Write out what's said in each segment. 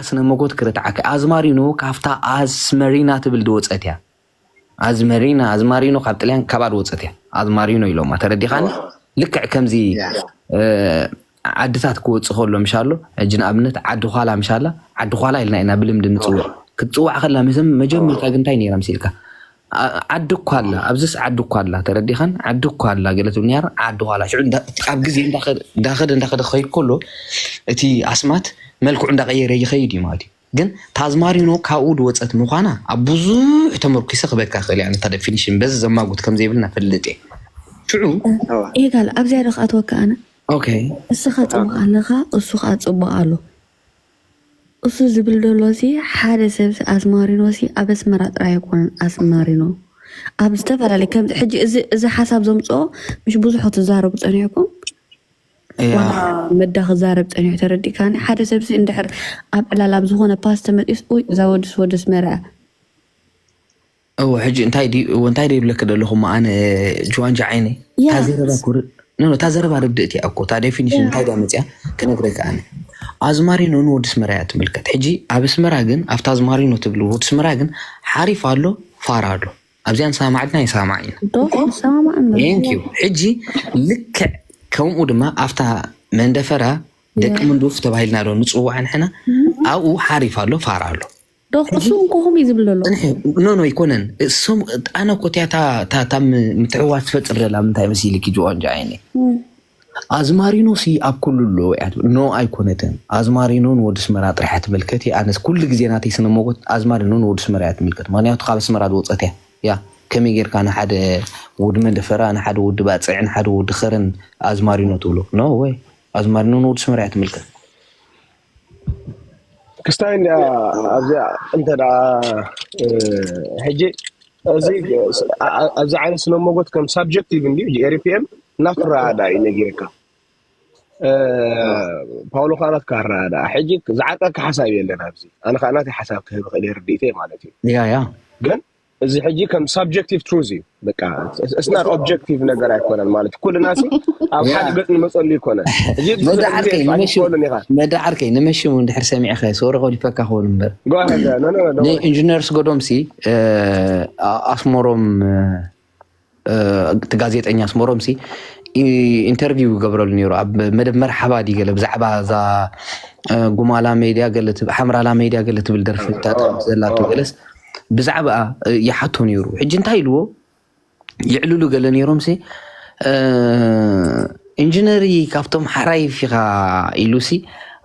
ስነ መጎት ክርትዓካ። ኣዝማሪኖ ካብታ ኣስመሪና ትብል ዝወፀት እያ። ኣዝመሪና ኣዝማሪኖ ካብ ጥልያን ካባድ ወፀት እያ። ኣዝማሪኖ ኢሎማ፣ ተረዲኻኒ? ልክዕ ከምዚ ዓድታት ክወፅእ ከሎ ምሻሎ፣ ሕጂ ንኣብነት ዓዲ ኳላ ምሻላ፣ ዓዲ ኳላ ኢልና ኢና ብልምዲ ንፅውዕ። ክትፅዋዕ ከላ መጀመርታ ግን እንታይ ነይራ ምሲልካ? ዓዲ እኳ ኣላ፣ ኣብዚስ ዓዲ እኳ ኣላ፣ ተረዲኻን? ዓዲ እኳ ኣላ ገለ ትብል ነይራ። ዓዲ ኳላ ሽዑ ኣብ ግዜ እንዳኸደ እንዳኸደ ክኸይድ ከሎ እቲ ኣስማት መልክዑ እንዳቀየረ ይኸይድ እዩ ማለት እዩ። ግን ታዝማሪኖ ካብኡ ዝወፀት ምዃና ኣብ ብዙሕ ተመርኪሰ ክበካ ክእል እያ። ነታ ደፊኒሽን በዚ ዘማጉት ከም ዘይብልና ፈልጥ እየ። ሽዑ ይጋል ኣብዚኣ ዶ ክኣትወካ ኣነ ኦኬ እስኻ ፅቡቅ ኣለኻ፣ እሱ ከዓ ፅቡቅ ኣሎ። እሱ ዝብል ዘሎ ሲ ሓደ ሰብ ሲ ኣዝማሪኖ ሲ ኣብ ኣስመራ ጥራይ ኣይኮነን። ኣዝማሪኖ ኣብ ዝተፈላለየ ከም ሕጂ እዚ እዚ ሓሳብ ዘምፅኦ ምሽ ብዙሕ ክትዛረቡ ፀኒሕኩም እያ ዋላ መዳ ክዛረብ ፀኒሑ ተረዲእካኒ። ሓደ ሰብ ሲ እንድሕር ኣብ ዕላል ኣብ ዝኾነ ፓስት ተመጢስ ኡይ እዛ ወድስ ወድስ መርኣ እወ ሕጂ እንታይ ድዩ እወ እንታይ ድዩ ይብለክ ዘለኹ እሞ ኣነ ጅዋንጃ ዓይነይ ያ። እታ ዘረባ ኩር ኖ እታ ዘረባ ርድእቲ እያ እኮ እታ ዴፊኒሽን እንታይ ድያ መፅያ ክነግረካ ኣነ ኣዝማሪኖ ንወዲ ስመራ እያ ትምልከት ሕጂ ኣብ ስመራ ግን ኣብታ ኣዝማሪኖ ትብል ወዲ ስመራ ግን ሓሪፍ ኣሎ ፋራ ኣሎ ኣብዚኣ ንሰማማዕ ድና ይሰማማዕ ኢና ዶ ሰማማዕ Thank you ሕጂ ልክዕ ከምኡ ድማ ኣብታ መንደፈራ ደቂ ምንዱፍ ተባሂልና ዶ ንፅዋዕ ንሕና ኣብኡ ሓሪፍ ኣሎ ፋራ ኣሎ ዶ እሱ እንኮኹም እዩ ዝብል ዘሎ ኖ ኖ ኣይኮነን እሶም ኣነ እኮ እቲያ እታ ምትሕዋስ ትፈጥር ዘላ ምንታይ መሲልኪ ጆዋንጃ ዓይነ ኣዝማሪኖ ሲ ኣብ ኩሉ ኣሎ እያ ትብል ኖ ኣይኮነትን ኣዝማሪኖ ንወዲ ስመራ ጥራሕ ትምልከት እያ ኣነስ ኩሉ ግዜ ናተይ ስነ ሞጎት ኣዝማሪኖ ንወዲ ስመራ እያ ትምልከት ምክንያቱ ካብ ኣስመራ ዝወፀት እያ ያ ከመይ ጌርካ ንሓደ ወዲ መንደፈራ ንሓደ ወዲ ባፅዕ ንሓደ ወዲ ኸረን ኣዝማሪኖ ትብሎ ኖ ወይ ኣዝማሪኖ ንወዲ ስመራ እያ ትምልከት ክስታይ እንዲያ ኣብዚኣ እንተ ደኣ ሕጂ እዚ ኣብዚ ዓይነት ስነ ሞጎት ከም ሳብጀክቲቭ እንዲ ኤሪፒኤም እናፍረዳ እዩ ነጊርካ ፓውሎ ከዓ ናትካ ኣረዳድኣ ሕጂ ዝዓርቀካ ሓሳብ የለን ኣብዚ ኣነ ከዓ ናተይ ሓሳብ ክህብ ክእል ርድኢተይ ማለት እዩ ያ ያ ግን እዚ ሕጂ ከም ሳብጀክቲቭ ትሩዝ እዩ በቃ እስና ኦብጀክቲቭ ነገር ኣይኮነን ማለት ኩልና ሲ ኣብ ሓደ ገፅ ንመፀሉ ይኮነ ሕጂ መዳዓርከይ ኣይኮንን ኢኻ መዳዓርከይ ንመሽሙ እንድሕር ሰሚዕኸ ሶሪ ከሊፈካ ክኸውን እምበር ጓ ንኢንጂነር ስጎዶም ሲ ኣስመሮም እቲ ጋዜጠኛ ኣስመሮም ሲ ኢንተርቪው ይገብረሉ ነይሩ ኣብ መደብ መርሓባ ድዩ ገለ ብዛዕባ እዛ ጉማላ ሜድያ ገለ ትብ- ሓምራላ ሜድያ ገለ ትብል ደርፊ እታ ጥቕምቲ ዘላቶ ገለስ ብዛዕባ ይሓቶ ነይሩ ሕጂ እንታይ ኢልዎ ይዕልሉ ገለ ነይሮም ሲ ኢንጂነሪ ካብቶም ሓራይፍ ኢኻ ኢሉ ሲ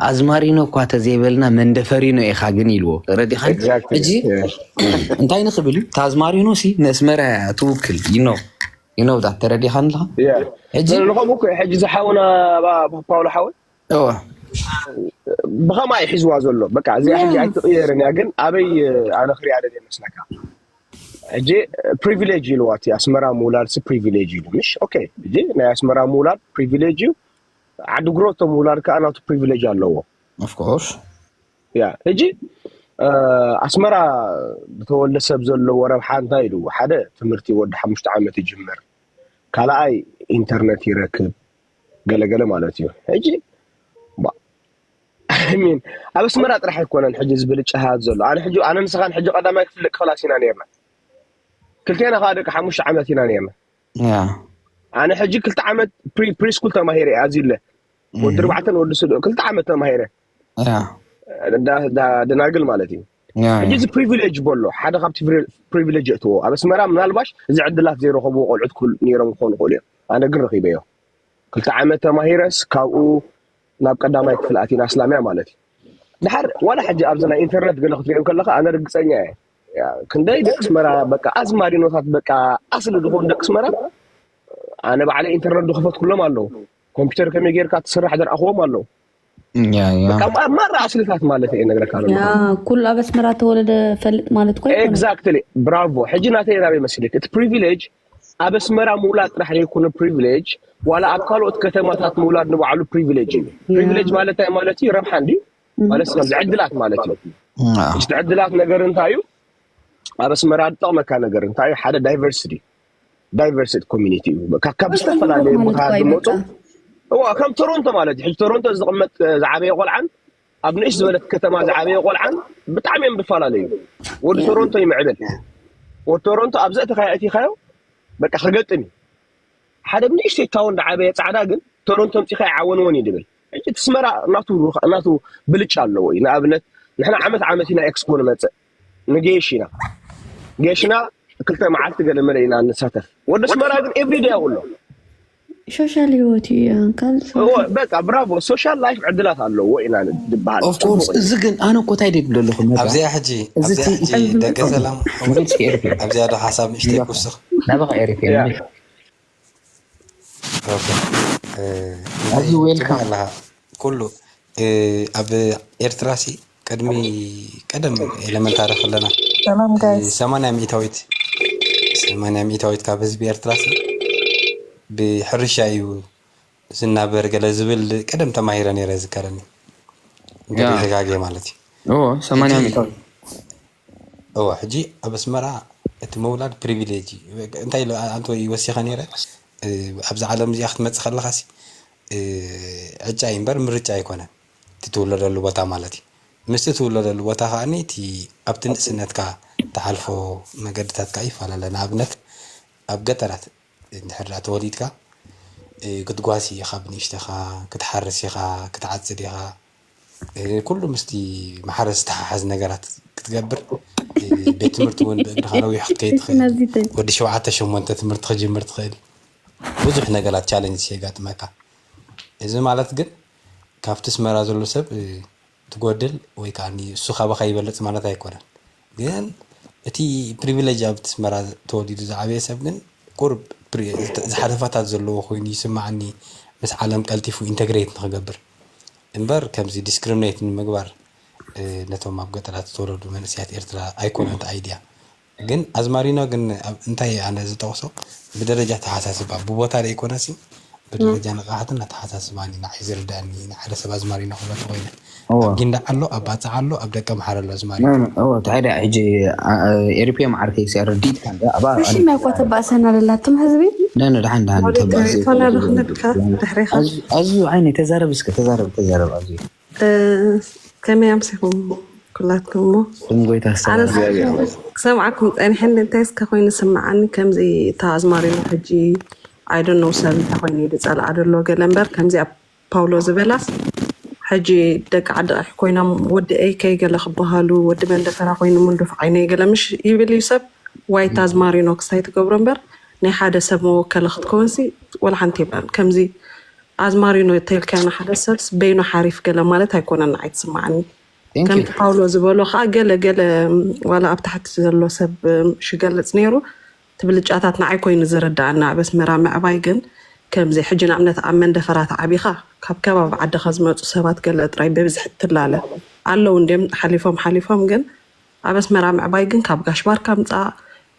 ኣዝማሪኖ እኳ ተዘይበልና መንደፈሪኖ ኢኻ ግን ኢልዎ ተረዲኻ Exactly. ሕጂ እንታይ ንኽብል እዩ ታዝማሪኖ ሲ ነስመራ ትውክል ይኖ ይኖ ዳ ተረዲኻ ኣለኻ ሕጂ ንኸምኡ እኮ ሕጂ ዝሓውና ባ- ፓውሎ ሓወይ እወ ብኸማ እዩ ሒዝዋ ዘሎ በቃ እዚኣ ሕጂ ኣይትቕየርን እያ ግን ኣበይ ኣነ ክሪኣ ደል መስለካ ሕጂ ፕሪቪሌጅ ኢልዋ እቲ ኣስመራ ምውላድ ሲ ፕሪቪሌጅ ኢሉ ምሽ ኦኬ ሕጂ ናይ ኣስመራ ምውላድ ፕሪቪሌጅ እዩ ዓዲ ግሮቶ ምውላድ ከዓ ናቱ ፕሪቪሌጅ ኣለዎ of course ያ ሕጂ ኣስመራ ዝተወልደ ሰብ ዘለዎ ረብሓ እንታይ ኢሉ ሓደ ትምህርቲ ወዲ ሓሙሽተ ዓመት ይጅምር ካልኣይ ኢንተርነት ይረክብ ገለገለ ማለት እዩ ሕጂ ሚን ኣብ ኣስመራ ጥራሕ ኣይኮነን ሕጂ ዝብል ጭሃት ዘሎ ኣነ ሕጂ ኣነ ንስኻን ሕጂ ቀዳማይ ክፍሊ ደቂ ፈላስ ኢና ነርና ክልቴና ከዓ ደቂ ሓሙሽተ ዓመት ኢና ነርና ያ ኣነ ሕጂ ክልተ ዓመት ፕሪስኩል ተማሂረ እየ ኣዚለ ወዲ ርባዕተን ወዲ ስድኦ ክልተ ዓመት ተማሂረ ያ ደናግል ማለት እዩ ያ ሕጂ እዚ ፕሪቪሌጅ በሎ ሓደ ካብቲ ፕሪቪሌጅ የእትዎ ኣብ ኣስመራ ምናልባሽ እዚ ዕድላት ዘይረኸብዎ ቆልዑት ክል ነይሮም ክኾኑ ክእሉ እዮም ኣነ ግን ረኺበዮ ክልተ ዓመት ተማሂረስ ካብኡ ናብ ቀዳማይ ክፍል ኣቲና ኣስላምያ ማለት እዩ ድሓር ዋላ ሕጂ ኣብዚ ናይ ኢንተርነት ገለ ክትሪኦ ከለካ ኣነ ርግፀኛ እየ ክንደይ ደቂ ኣስመራ በቃ ኣዝማሪኖታት በቃ ኣስሊ ዝኾኑ ደቂ ኣስመራ ኣነ ባዕለ ኢንተርነት ዝኸፈትኩሎም ኣለዉ ኮምፒተር ከመይ ጌርካ ትስራሕ ዝረኣኽዎም ኣለዉ ያ ያ ካብ ማራ ኣስልታት ማለት እየ ነግረካ ኣለኹ ያ ኩሉ ኣብ ኣስመራ ተወለደ ፈልጥ ማለት እኮ ኣይኮነን። ኤግዛክትሊ ብራቮ ሕጂ ናተይ ናበይ መስልክ እቲ ፕሪቪሌጅ ኣብ ኣስመራ ምውላድ ጥራሕ ዘይኮነ ፕሪቪሌጅ ዋላ ኣብ ካልኦት ከተማታት ምውላድ ንባዕሉ ፕሪቪሌጅ እዩ ፕሪቪሌጅ ማለት እንታይ ማለት እዩ ረብሓ እንዲ ማለት ከም ዕድላት ማለት እዩ እቲ ዕድላት ነገር እንታይ እዩ ኣብ ኣስመራ ዝጠቕመካ ነገር እንታይ እዩ ሓደ ዳይቨርሲቲ ዳይቨርሲቲ ኮሚኒቲ እዩ ካብ ካብ ዝተፈላለዩ ማለት ቦታታት እኮ ዝመፁ ኣይበቃ። እዋ ከም ቶሮንቶ ማለት እዩ ሕጂ ቶሮንቶ ዝቕመጥ ዝዓበየ ቆልዓን ኣብ ንእሽ ዝበለት ከተማ ዝዓበየ ቆልዓን ብጣዕሚ እዮም ዝፈላለዩ። ወዲ ቶሮንቶ ይምዕብል። ወዲ ቶሮንቶ ኣብዚ እትኻዮ እቲኻዮ በቃ ክገጥም እዩ። ሓደ ብንእሽተይ ታውን ዝዓበየ ፃዕዳ ግን ቶሮንቶ ምፂኻ ይዓወንዎን እዩ ድብል። ሕጂ እቲ ስመራ ናቱ ናቱ ብልጫ ኣለዎ እዩ። ንኣብነት ንሕና ዓመት ዓመት ኢና ኤክስፖ ንመፅእ፣ ንገየሽ ኢና። ገየሽና ክልተ መዓልቲ ገለ መለ ኢና ንሳተፍ። ወዲ ስመራ ግን ኤቭሪዴ ኣብኡ ኣሎ። ሶሻል ህይወት እዩ ኣንካል። እዎ፣ በቃ ብራቮ። ሶሻል ላይፍ ዕድላት ኣለዎ ኢና ዝበሃል ኦፍኮርስ። እዚ ግን ኣነ እኮ እንታይ ደብል ዘለኹ መታ ኣብዚኣ ሕጂ እዚ ኣብዚኣ እቲ- ሕጂ ደቂ ሰላም መግለጽ ኤርትራ ኣብዚኣ ዶ ሓሳብ ንእሽተይ ክውስኽ ናባኻ ኤርትራ ያ። ኦኬ። እ፣ ኣብዚ ዌልካም። ጽቡቕ ኣለኻ። ኩሉ እ፣ ኣብ ኤርትራ ሲ ቅድሚ ቀደም ኤለመንታሪ ከለና ሰላም ጋይስ። ሰማንያ ሚእታዊት ሰማንያ ሚእታዊት ካብ ህዝቢ ኤርትራ ሲ ብሕርሻ እዩ ዝናበር ገለ ዝብል ቀደም ተማሂረ ነይረ ዝከረኒ። ያ። ተጋጌ ማለት እዩ። እዎ ሰማንያ እቲ- ሚእታዊ እዎ፣ ሕጂ ኣብ ኣስመራ እቲ ምውላድ ፕሪቪሌጅ እዩ። እንታይ ኢለ ኣንተ ይወሲኸ ነይረ፣ እ፣ ኣብዛ ዓለም እዚኣ ክትመጽእ ከለኻሲ እ፣ ዕጫ እዩ እምበር ምርጫ ኣይኮነን። እቲ ትውለደሉ ቦታ ማለት እዩ። ምስቲ ትውለደሉ ቦታ ከኣኒ እቲ ኣብቲ ንእስነትካ ትሓልፎ መገድታት ከዓ ይፈላለ። ንኣብነት ኣብ ገጠራት እንድሕር ደኣ ተወሊድካ እ፣ ክትጓሲ ኢኻ ብንእሽተኻ፣ ክትሓርስ ኢኻ፣ ክትዓጽድ ኢኻ። እ፣ ኩሉ ምስቲ ማሕረስ ዝተሓሓዝ ነገራት ክትገብር እ፣ ቤት ትምህርቲ እውን ብእግርኻ ነዊሕ ክትከይድ ትኽእል። ነዚተይ ወዲ ሸውዓተ ሸሞንተ ትምህርቲ ክጅምር ትኽእል። ብዙሕ ነገራት ቻለንጅ የጋጥመካ። እዚ ማለት ግን ካብቲ ኣስመራ ዘሎ ሰብ እ፣ ትጎድል ወይ ከዓ እሱ ካባኻ ይበልፅ ማለት ኣይኮነን። ግን እቲ ፕሪቪሌጅ ኣብቲ ኣስመራ ተወሊዱ ዝዓበየ ሰብ ግን ቁርብ ፕሪ- ዝሓለፋታት ዘለዎ ኮይኑ ይስማዓኒ፣ ምስ ዓለም ቀልጢፉ ኢንተግሬት ንክገብር እምበር ከምዚ ዲስክሪሚኔት ንምግባር እ፣ ነቶም ኣብ ገጠራት ዝተወለዱ መንእሰያት ኤርትራ ኣይኮነን እቲ ኣይድያ። ግን ኣዝማሪኖ ግን ኣብ እንታይ ኣነ ዝጠቕሶ ብደረጃ ተሓሳስባ ብቦታ ዶ ኣይኮነሲ ብደረጃ ንቕሓትን ኣተሓሳስባን እዩ ንዓይ ዝርዳእኒ። ንሓደ ሰብ ኣዝማሪኖ ክብለካ ኮይነ እወ ኣብ ጊንዳዕ ኣሎ፣ ኣብ ባጽዕ ኣሎ፣ ኣብ ደቀ ምሓረ ኣሎ ኣዝማሪኖ። እወ ታዲያ ሕጂ ኤሪፒ ማዓርከይ ሲያ ረዲእትካ እንዳ ኣባ ሽም ያኳ ተባእሰና ለላትም ህዝቢ ነነ ደሓን ደሓን ተባእሲ ቶና ብክነድካ ድሕሪኻ ኣዙ ዓይነ ተዛረብ እስከ ተዛረብ ተዛረብ ኣዙ እ፣ ከመይ ኣምሲኹም ኩላትኩም እሞ ስም ጎይታ ኣነ ዝተባረከ ክሰምዓኩም ፀኒሐ እንደ እንታይ እስከ ኮይኑ ስምዓኒ ከምዚ እታ ኣዝማሪኖ ሕጂ ኣይደኖ ሰብ እንታይ ኮይኑ ዝፀልኣ ደሎ ገለ እምበር ከምዚ ኣብ ፓውሎ ዝበላስ ሕጂ ደቂ ዓዲ ቀይሕ ኮይኖም ወዲ ኤከይ ገለ ክበሃሉ ወዲ መንደፈራ ኮይኑ ምንዱፍ ዓይነይ ገለ ምሽ ይብል እዩ ሰብ ዋይታ ኣዝማሪኖ ክስታይ ትገብሮ እምበር ናይ ሓደ ሰብ መወከሊ ክትከውንሲ ወላ ሓንቲ የብላን ከምዚ ኣዝማሪኖ ተልካዮ ንሓደ ሰብስ በይኑ ሓሪፍ ገለ ማለት ኣይኮነን ንዓይ ትስምዓኒ። Thank you ከምቲ ፓውሎ ዝበሎ ከዓ ገለ ገለ ዋላ ኣብ ታሕቲ ዘሎ ሰብ ሽገልፅ ነይሩ እቲ ብልጫታት ንዓይ ኮይኑ ዝርድኣና ኣብ ኣስመራ ምዕባይ ግን ከምዚ ሕጂ ንኣብነት ኣብ መንደፈራ ተዓቢኻ ካብ ከባቢ ዓድኻ ዝመፁ ሰባት ገለ ጥራይ ብብዝሒ ትላለ ኣለዉ እንድዮም ሓሊፎም ሓሊፎም ግን ኣብ ኣስመራ ምዕባይ ግን ካብ ጋሽ ባርካ ምፃእ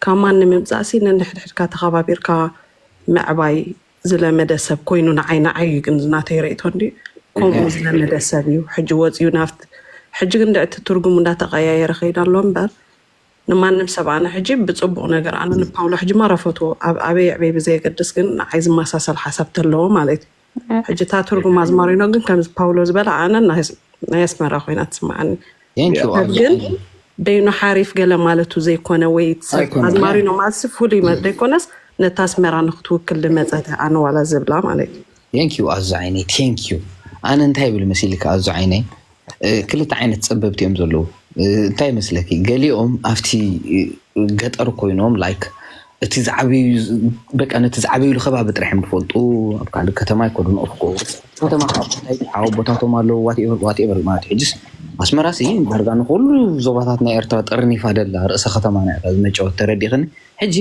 ካብ ማንም ምምፃእ ሲ ነንሕድሕድካ ተኸባቢርካ ምዕባይ ዝለመደ ሰብ ኮይኑ ንዓይ ንዓይ እዩ ግን ናተይ ርእቶ እንዲ ከምኡ ዝለመደ ሰብ እዩ ሕጂ ወፂኡ ናብቲ ሕጂ ግን ድዕቲ ትርጉሙ እንዳተቀያየረ ከይዳ ኣሎ እምበር ንማንም ሰብ ኣነ ሕጂ ብፅቡቅ ነገር ኣነ ንፓውሎ ሕጂ ማራ ፈትዎ ኣብ ኣበይ ዕበይ ብዘየገድስ ግን ንዓይ ዝመሳሰል ሓሳብ ተለዎ ማለት እዩ ሕጂ እታ ትርጉም ኣዝማሪኖ ግን ከምዚ ፓውሎ ዝበለ ኣነ ናይ ኣስመራ ኮይና ትስምዓኒ Thank you ሰብ ግን በይኑ ሓሪፍ ገለ ማለቱ ዘይኮነ ወይ ሰብ ኣይኮነን። ኣዝማሪኖ ማለት ሲ ፍሉይ መ- ዘይኮነስ ነታ ኣስመራ ንክትውክል ዝመፀተ ኣነ ዋላ ዝብላ ማለት እዩ Thank you ኣዙ ዓይነይ thank you ኣነ እንታይ ይብል መሲልካ ኣዙ ዓይነይ እ፣ ክልተ ዓይነት ፀበብቲ እዮም ዘለዉ እ፣ እንታይ ይመስለኪ ገሊኦም ኣብቲ እ፣ ገጠር ኮይኖም like እቲ ዝዓበዩ በቃ ነቲ ዝዓበዩሉ ከባቢ ጥራሕ እዮም ዝፈልጡ ኣብ ካልእ ከተማ ኣይኮኑን ኦፍኮርስ ከተማ ካብ ቦታ ይተሓው ቦታቶም ኣለዉ whatever whatever ማለት እዩ ሕጅስ ኣስመራ ሲ ዳርጋ ንኩሉ ዞባታት ናይ ኤርትራ ጠርኒፋ ደላ ርእሰ ከተማ ናይ ዝመጨወት ተረዲኽኒ ሕጂ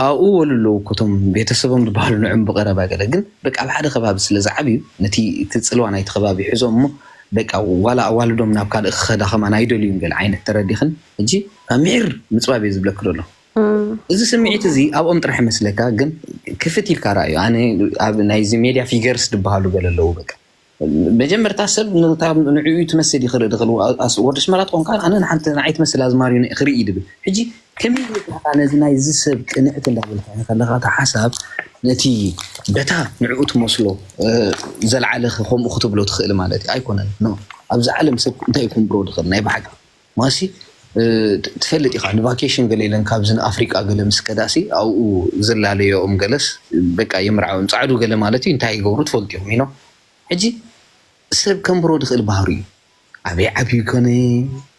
ኣብኡ ወሉ ኣለዉ ኮቶም ቤተሰቦም ዝበሃሉ ንዕም ብቀረባ ገለ ግን በቃ ኣብ ሓደ ከባቢ ስለ ዝዓብዩ ነቲ እቲ ፅልዋ ናይቲ ከባቢ ይሕዞም እሞ በቃ ዋላ ኣዋልዶም ናብ ካልእ ክኸዳ ከማን ኣይደልዩን ገለ ዓይነት ተረዲኽን ሕጂ ካብ ምሒር ምፅባብ እየ ዝብለኪ ዘሎ እዚ ስምዒት እዚ ኣብኦም ጥራሕ ይመስለካ ግን ክፍት ኢልካ ራእዩ ኣነ ኣብ ናይዚ ሜድያ ፊገርስ ዝበሃሉ ገለ ኣለዉ በቃ መጀመርታ ሰብ ንዕኡ ትመስል ይኽርኢ ድኽእል ወዲ ስመራ ትኾን ከዓ ኣነ ንሓንቲ ንዓይ ትመስል ኣዝማሪኖ ክርኢ ድብል ሕጂ ከመይ ጌርካ ነዚ ናይዚ ሰብ ቅንዕቲ እንዳበልካ ከለኻ፣ እቲ ሓሳብ ነቲ በታ ንዕኡ ትመስሎ፣ እ፣ ዘልዓለኸ ከምኡ ክትብሎ ትኽእል ማለት እዩ። ኣይኮነን። ኖ። ኣብዚ ዓለም ሰብ እንታይ እዩ ክምብሮ ዝኽእል? ናይ ብሓቂ ማሲ፣ እ፣ ት-፣ ትፈልጥ ኢኻ፣ ንቫኬሽን ገለ ኢለን ካብዚ ንኣፍሪቃ ገለ ምስ ከዳሲ ኣብኡ ዝላለዮኦም ገለስ በቃ የምርዓዎም። ጻዕዱ ገለ ማለት እዩ፣ እንታይ ይገብሩ ትፈልጡ ኢኹም፣ you know። ሕጂ ሰብ ከንብሮ ዝኽእል ባህሪ እዩ። ኣበይ ዓብዩ ኮነ፣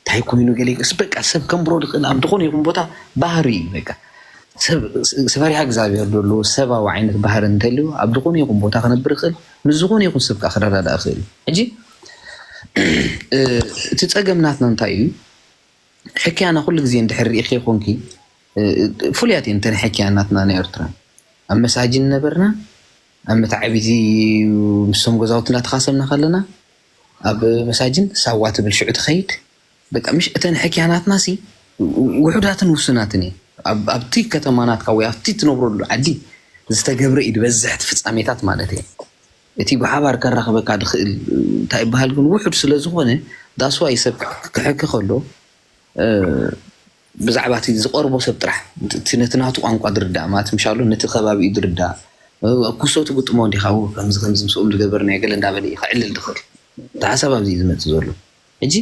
እንታይ ኮይኑ ገለ ይገስ፣ በቃ ሰብ ከንብሮ ዝኽእል ኣብ ዝኾነ ይኹን ቦታ ባህሪ እዩ። በቃ ሰብ፣ ስ-፣ ፈሪሃ እግዚኣብሔር ዘሎ ሰብኣዊ ዓይነት ባህሪ እንተልዩ ኣብ ዝኾነ ይኹን ቦታ ክነብር ይኽእል፣ ምስ ዝኾነ ይኹን ሰብ ከዓ ክረዳዳእ ይኽእል እዩ። ሕጂ እ፣ እቲ ጸገም ናትና እንታይ እዩ? ሕክያና ኩሉ ግዜ እንድሕር ርኢኺ ኮንኪ፣ እ፣ ፍሉያት እየን እተን ሕክያናትና ናይ ኤርትራ። ኣብ መሳጅን ነበርና፣ ኣብ መተዓቢቲ ምስቶም ገዛውትና ተኻሰብና ከለና፣ ኣብ መሳጅን ሳዋ ትብል ሽዑ ትኸይድ። በቃ ምሽ እተን ሕክያናትና ሲ ውሑዳትን ውሱናትን እየን። ኣብ-፣ ኣብቲ ከተማ ናትካ ወይ ኣብቲ ትነብረሉ ዓዲ ዝተገብረ እዩ ዝበዝሕ እቲ ፍጻሜታት ማለት እየ። እቲ ብሓባር ከራኽበካ ዝኽእል እንታይ ይበሃል ግን ውሑድ ስለ ዝኾነ፣ that's why ሰብ ክሕ-፣ ክሕኪ ከሎ፣ እ፣ ብዛዕባ እቲ ዝቐርቦ ሰብ ጥራሕ፣ እቲ ነቲ ናቱ ቋንቋ ዝርዳእ ማለት ምሻሉ ነቲ ከባቢኡ ዝርዳእ፣ እ፣ ኩሶ ትግጥሞ እንዲኻ፣ ው፣ ከምዚ ከምዚ ምስኦም ዝገበርናዮ ገለ እንዳበለ እዩ ከዕልል ዝኽእል። እቲ ሓሳብ ኣብዚ እዩ ዝመጽእ ዘሎ። ሕጂ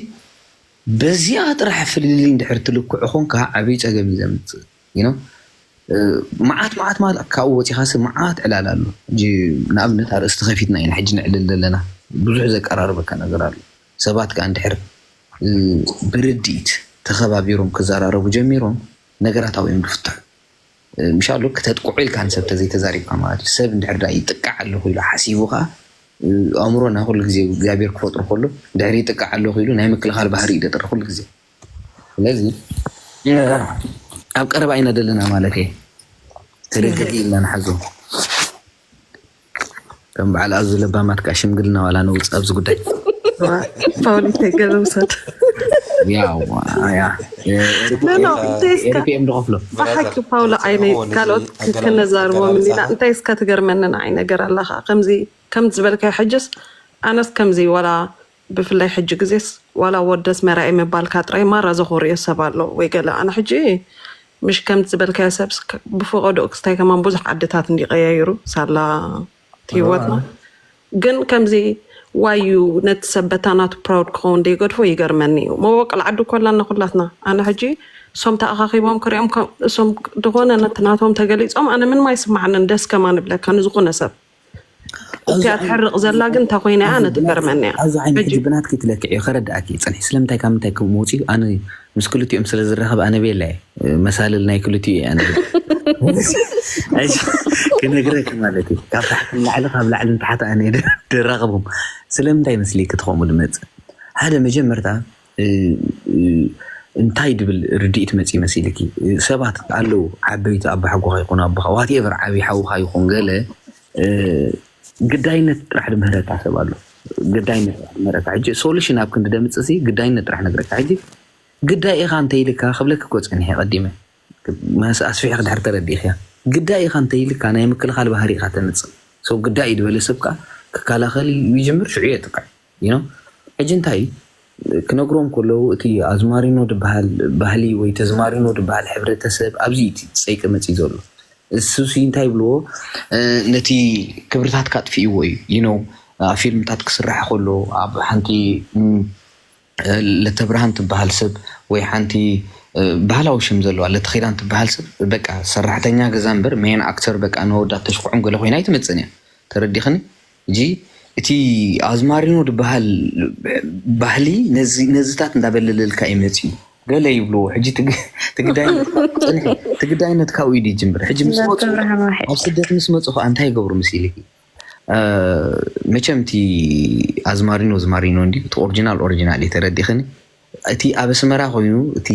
በዚኣ ጥራሕ ፍልልይ እንድሕር ትልክዖ ኾንካ ዓብዪ ጸገም እዩ ዘምጽእ። You know? እ፣ መዓት መዓት ማለት ካብኡ ወጺኻሲ መዓት ዕላል ኣሎ። ሕጂ ንኣብነት ኣርእስቲ ከፊትና ኢና ሕጂ ነዕልል ዘለና። ብዙሕ ዘቀራርበካ ነገር ኣሎ። ሰባት ከኣ እንድሕር፣ እ፣ ብርድኢት ተኸባቢሮም ክዘራረቡ ጀሚሮም ነገራት ኣብኡ እዮም ዝፍትሑ። እ፣ ምሻሉ ክተጥቅዖ ኢልካ ንሰብ ተዘይተዛሪብካ ማለት እዩ። ሰብ እንድሕር ደኣ ይጥቃዕ ኣለኹ ኢሉ ሓሲቡ ከኣ፣ እ፣ ኣእምሮና ኩሉ ግዜ እግዚኣብሔር ክፈጥሮ ከሎ እንድሕር ይጥቃዕ ኣለኹ ኢሉ ናይ ምክልኻል ባህሪ እዩ ዘጥሪ ኩሉ ግዜ። ስለዚ ኣብ ቀረባ ኢና ዘለና ማለት እየ። ተደገፊ ኢልና ንሓዞ። ከም በዓል ኣዙ ለባማት ከዓ ሽምግልና ዋላ ነውፅ ኣብዚ ጉዳይ። ፓውሊ ተገለ ውሰድ። ያው፣ ያ። ኖ፣ ኖ፣ እንታይ እስከ ኤርፒኤም ድኸፍሎ። ብሓቂ ፓውሎ ዓይነይ ካልኦት ክነዛርቦም እንዲና። እንታይ እስከ ትገርመኒ ንዓይ ነገር ኣላ ከዓ። ከምዚ፣ ከም ዝበልካዮ ሕጅስ ኣነስ ከምዚ ዋላ ብፍላይ ሕጂ ግዜስ ዋላ ወደስ መራኢ ምባልካ ጥራይ ማራ ዘኾርዮ ሰብ ኣሎ ወይ ገለ። ኣነ ሕጂ ምሽ ከምቲ ዝበልካዮ ሰብስ ክ-፣ ብፍቐዶ ክስታይ ከማን ብዙሕ ዓድታት እንዲ ቀያይሩ ሳላ እቲ ህይወትና። ግን ከምዚ ዋዩ ነቲ ሰብ በታ ናቱ ፕራውድ ክኸውን ደይገድፎ ይገርመኒ እዩ። መበቆል ዓዲ እኮ ኣላና ኩላትና። ኣነ ሕጂ እሶም ተኣኻኺቦም ክሪኦም ከ-፣ እሶም ዝኾነ ነቲ ናቶም ተገሊጾም ኣነ ምንም ኣይስምዓንን ደስ ከማን እብለካ ንዝኾነ ሰብ። እቲኣ ትሕርቕ ዘላ ግን እንታ ኮይና እያ ኣነ ትገርመኒ እያ። ኣብዚ ዓይኒ ሕጂ ሕጂ ብናትኪ ትለክዕ እዩ ከረድኣኪ እዩ ጽንሒ። ስለምንታይ ካብ ምንታይ ከም መውፅኡ ኣነ ምስ ክልቲኦም ስለ ዝራኸብ ኣነ ቤላ እየ። መሳልል ናይ ክልቲኡ እየ ኣነ ቤላ። ሕጂ ክነግረኪ ማለት እዩ። ካብ ታሕቲ ንላዕሊ ካብ ላዕሊ ንታሕቲ ኣነ እየ ደራኸቦም። ስለምንታይ መስሊኪ ትኸምኡ ዝመፅእ? ሓደ መጀመርታ እ፣ እ፣ እንታይ ድብል ርድኢት መፂ መሲልኪ? ሰባት ኣለዉ፣ ዓበይቲ ኣባሓጎኻ ይኹን ኣቦኻ፣ ዋትኤቨር ዓብዪ ሓውኻ ይኹን ገለ፣ እ፣ ግዳይነት ጥራሕ ድምህረካ ሰብ ኣሎ። ግዳይነት ጥራሕ ድምህረካ። ሕጂ ሶሉሽን ኣብ ክንዲ ደምፅእ ሲ ግዳይነት ጥራሕ ነግረካ። ሕጂ ግዳይ ኢኻ እንተይልካ ክብለኪ እኮ ፀኒሐ ቀዲመ። መስ-፣ ኣስፊሕኺ ድሕር ተረዲእኽያ። ግዳይ ኢኻ እንተይልካ ናይ ምክልኻል ባህሪ ኢኻ ተምፅእ። ሰው ግዳይ እዩ ዝበለ ሰብ ከዓ ክከላኸል ይጅምር፣ ሽዑ የጥቅዕ። You know? ሕጂ እንታይ ክነግሮም ከለዉ እቲ ኣዝማሪኖ ድበሃል ባህሊ ወይ ተዝማሪኖ ድበሃል ሕብረተሰብ ኣብዚ እዩ እቲ ፀይቂ መፂእ ዘሎ። እሱ ሲ እንታይ ይብልዎ? እ፣ ነቲ ክብርታት ካጥፍእዎ እዩ። You know፣ ኣብ ፊልምታት ክስራሕ ከሎ ኣብ ሓንቲ፣ ም፣ እ፣ ለተብርሃን ትበሃል ሰብ ወይ ሓንቲ፣ እ፣ ባህላዊ ሽም ዘለዋ ለተኺዳን ትበሃል ሰብ በቃ ሰራሕተኛ ገዛ እምበር ሜን ኣክተር በቃ ንወዳት ተሽኩዖም ገለ ኮይና ኣይትመፅእን እያ። ተረዲኽኒ? ሕጂ እቲ ኣዝማሪኖ ዝበሃል ባህሊ ነዚ-፣ ነዝታት እንዳበለለልካ እዩ መፂኡ። ገለ ይብልዎ። ሕጂ ትግ-፣ ትግዳይነት፣ ፅንሒ፣ ትግዳይነት ካብኡ እዩ ዝጅምር። ሕጂ ምስ መፁ፣ ለተብርሃን ዋሒድ። ኣብ ስደት ምስ መፁ ከዓ እንታይ ይገብሩ መሲልኪ? እ፣ መቸም እቲ ኣዝማሪኖ ዝማሪኖ እንዲ፣ እቲ ኦሪጂናል ኦሪጂናል እዩ። ተረዲኽኒ? እቲ ኣብ ኣስመራ ኮይኑ፣ እቲ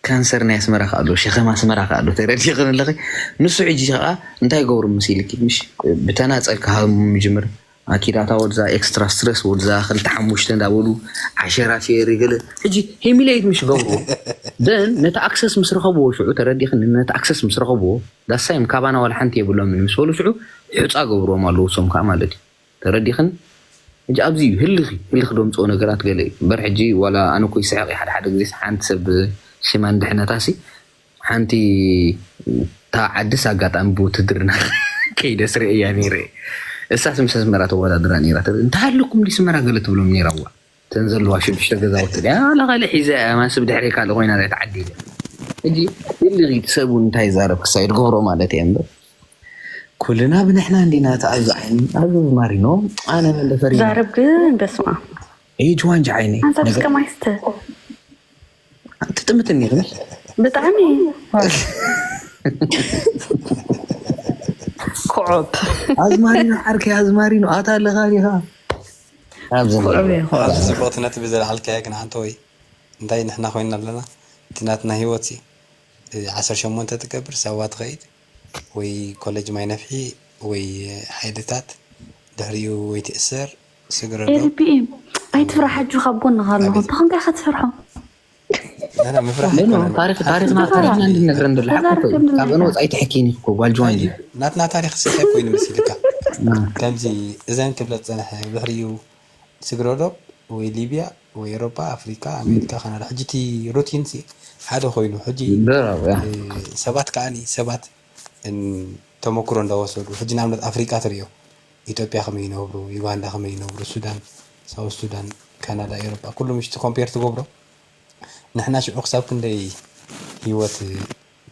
ካንሰር ናይ ኣስመራ ከኣ ኣሎ፣ ሸኸም ኣስመራ ከኣ ኣሎ። ተረዲኽኒ ኣለኺ? ንሱ ሕጂ ከኣ እንታይ ይገብሩ መሲልኪ? ምሽ ብተናጸል ክሃሙ ምጅምር፣ ኣኪዳታ ወድዛ፣ ኤክስትራ ስትረስ ወድዛ፣ ክልተ ሓሙሽተ እንዳበሉ፣ ዓሸራ ፌሪ ገለ። ሕጂ ሂሚሌት ምሽ ገብሩ። ደን ነቲ ኣክሰስ ምስ ረኸብዎ ሽዑ፣ ተረዲኽኒ? ነቲ ኣክሰስ ምስ ረኸብዎ፣ ዳሳይም ካባና ዋላ ሓንቲ የብሎምን ምስ በሉ ሽዑ፣ ሕጻ ገብርዎም ኣለዉ፣ እሶም ከኣ ማለት እዩ። ተረዲኽን? ሕጂ ኣብዚ እዩ ህልኺ፣ ህልኺ ደምፅኦ ነገራት ገለ እዩ። እምበር ሕጂ ዋላ ኣነ እኮ ይስሕቕ እየ ሓደ ሓደ ግዜ ሓንቲ ሰብ ሽማን ድሕነታ ሲ ሓንቲ እታ ዓድስ ኣጋጣሚ ብውትድርና ከይደ ስርኤያ ነይረ። እሳስ ምስ ኣስመራ ተወዳድራ ነይራ። እንተሃለኩም ዲ ስመራ ገለ ትብሎም ነይራ። እዋ እተን ዘለዋ ሽዱሽተ ገዛውቲ ዲያ ዋላ ካልእ ሒዘ እያ ማንስብ ድሕሪ ካልእ ኮይና ሪያ ተዓዲለ። ሕጂ ኢልጊት ሰብ እውን እንታይ ይዛረብ ክሳይ ድገብሮ ማለት እየ እምበር ኩልና ብንሕና እንዲና ተኣዙ ዓይኒ ኣዙ ማሪኖ ኣነ መንደፈሪ ዛረብ ግን በስማ ኤጅ ዋንጅ ዓይኒ ኣንሳብ እስከ ማይስተ ትጥምት እኒኽን ብጣዕሚ ኮዖብ ኣዝማሪኖ ዓርከይ ኣዝማሪኖ ኣታ ኣለኻ ዲኻ ኣብዚ ኮዖብ እየ ኮዖብ ኣብዚ ጽቡቕቲ ነጥቢ ዘልዓልካዮ ግን ሓንቲ ወይ እንታይ ንሕና ኮይና ኣለና እቲ ናትና ህይወት ሲ ዓሰርተ ሸሞንተ ትገብር ሳዋ ትኸይድ ወይ ኮሌጅ ማይ ነፍሒ ወይ ሓይልታት ድሕሪኡ ወይ ትእሰር ስግረዶ ኤሪፒኤም ኣይትፍራሕ ሕጂ ካብ ጎንኻ ኣለኹ ብኸምካ ኢኻ ትፈርሖ ምፍራሕ ታሪኽና ታሪኽና እንድነግረ እንደሎ ሓቂ ካብ እነ ወፃኢ ትሕኪን ኢኹ ጓል ጅዋን ናትና ታሪክ ስታይ ኮይኑ መሲልካ ከምዚ እዘን ክብለ ዝፀንሐ ብድሕሪኡ ስግረዶ ወይ ሊብያ ወይ ኤሮፓ ኣፍሪካ ኣሜሪካ ካናዳ ሕጂ እቲ ሩቲን ሲ ሓደ ኮይኑ ሕጂ ሰባት ከዓኒ ሰባት ተመክሮ እንዳወሰዱ ሕጂ ንኣብነት ኣፍሪካ ትሪኦ ኢትዮጵያ ከመይ ይነብሩ ዩጋንዳ ከመይ ይነብሩ ሱዳን ሳውት ሱዳን ካናዳ ኤሮፓ ኩሉ ምሽቲ ኮምፔር ትገብሮ ንሕና ሽዑ ክሳብ ክንደይ ህይወት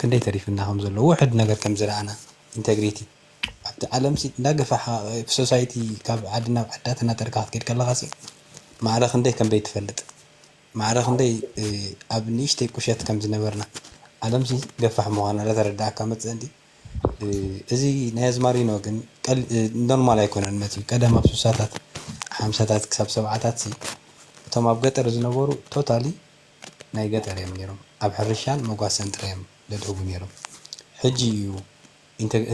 ክንደይ ተሪፍና ከም ዘሎ ውሕድ ነገር ከም ዝረኣና ኢንተግሪቲ ኣብቲ ዓለም ሲ እንዳገፋ ሶሳይቲ ካብ ዓዲ ናብ ዓዲ ኣተናጠርካ ክትከድ ከለካ ሲ ማዕረ ክንደይ ከም ዘይትፈልጥ ማዕረ ክንደይ ኣብ ንእሽተይ ቁሸት ከም ዝነበርና ዓለም ሲ ገፋሕ ምዃና ለተረዳእካ መፅእ እንዲ እዚ ናይ ኣዝማሪኖ ግን ኖርማል ኣይኮነን መፅዩ ቀደም ኣብ ሱሳታት ሓምሳታት ክሳብ ሰብዓታት ሲ እቶም ኣብ ገጠር ዝነበሩ ቶታሊ ናይ ገጠር እዮም ነይሮም ኣብ ሕርሻን መጓሰን ጥራይ እዮም ዘድህቡ ነይሮም ሕጂ እዩ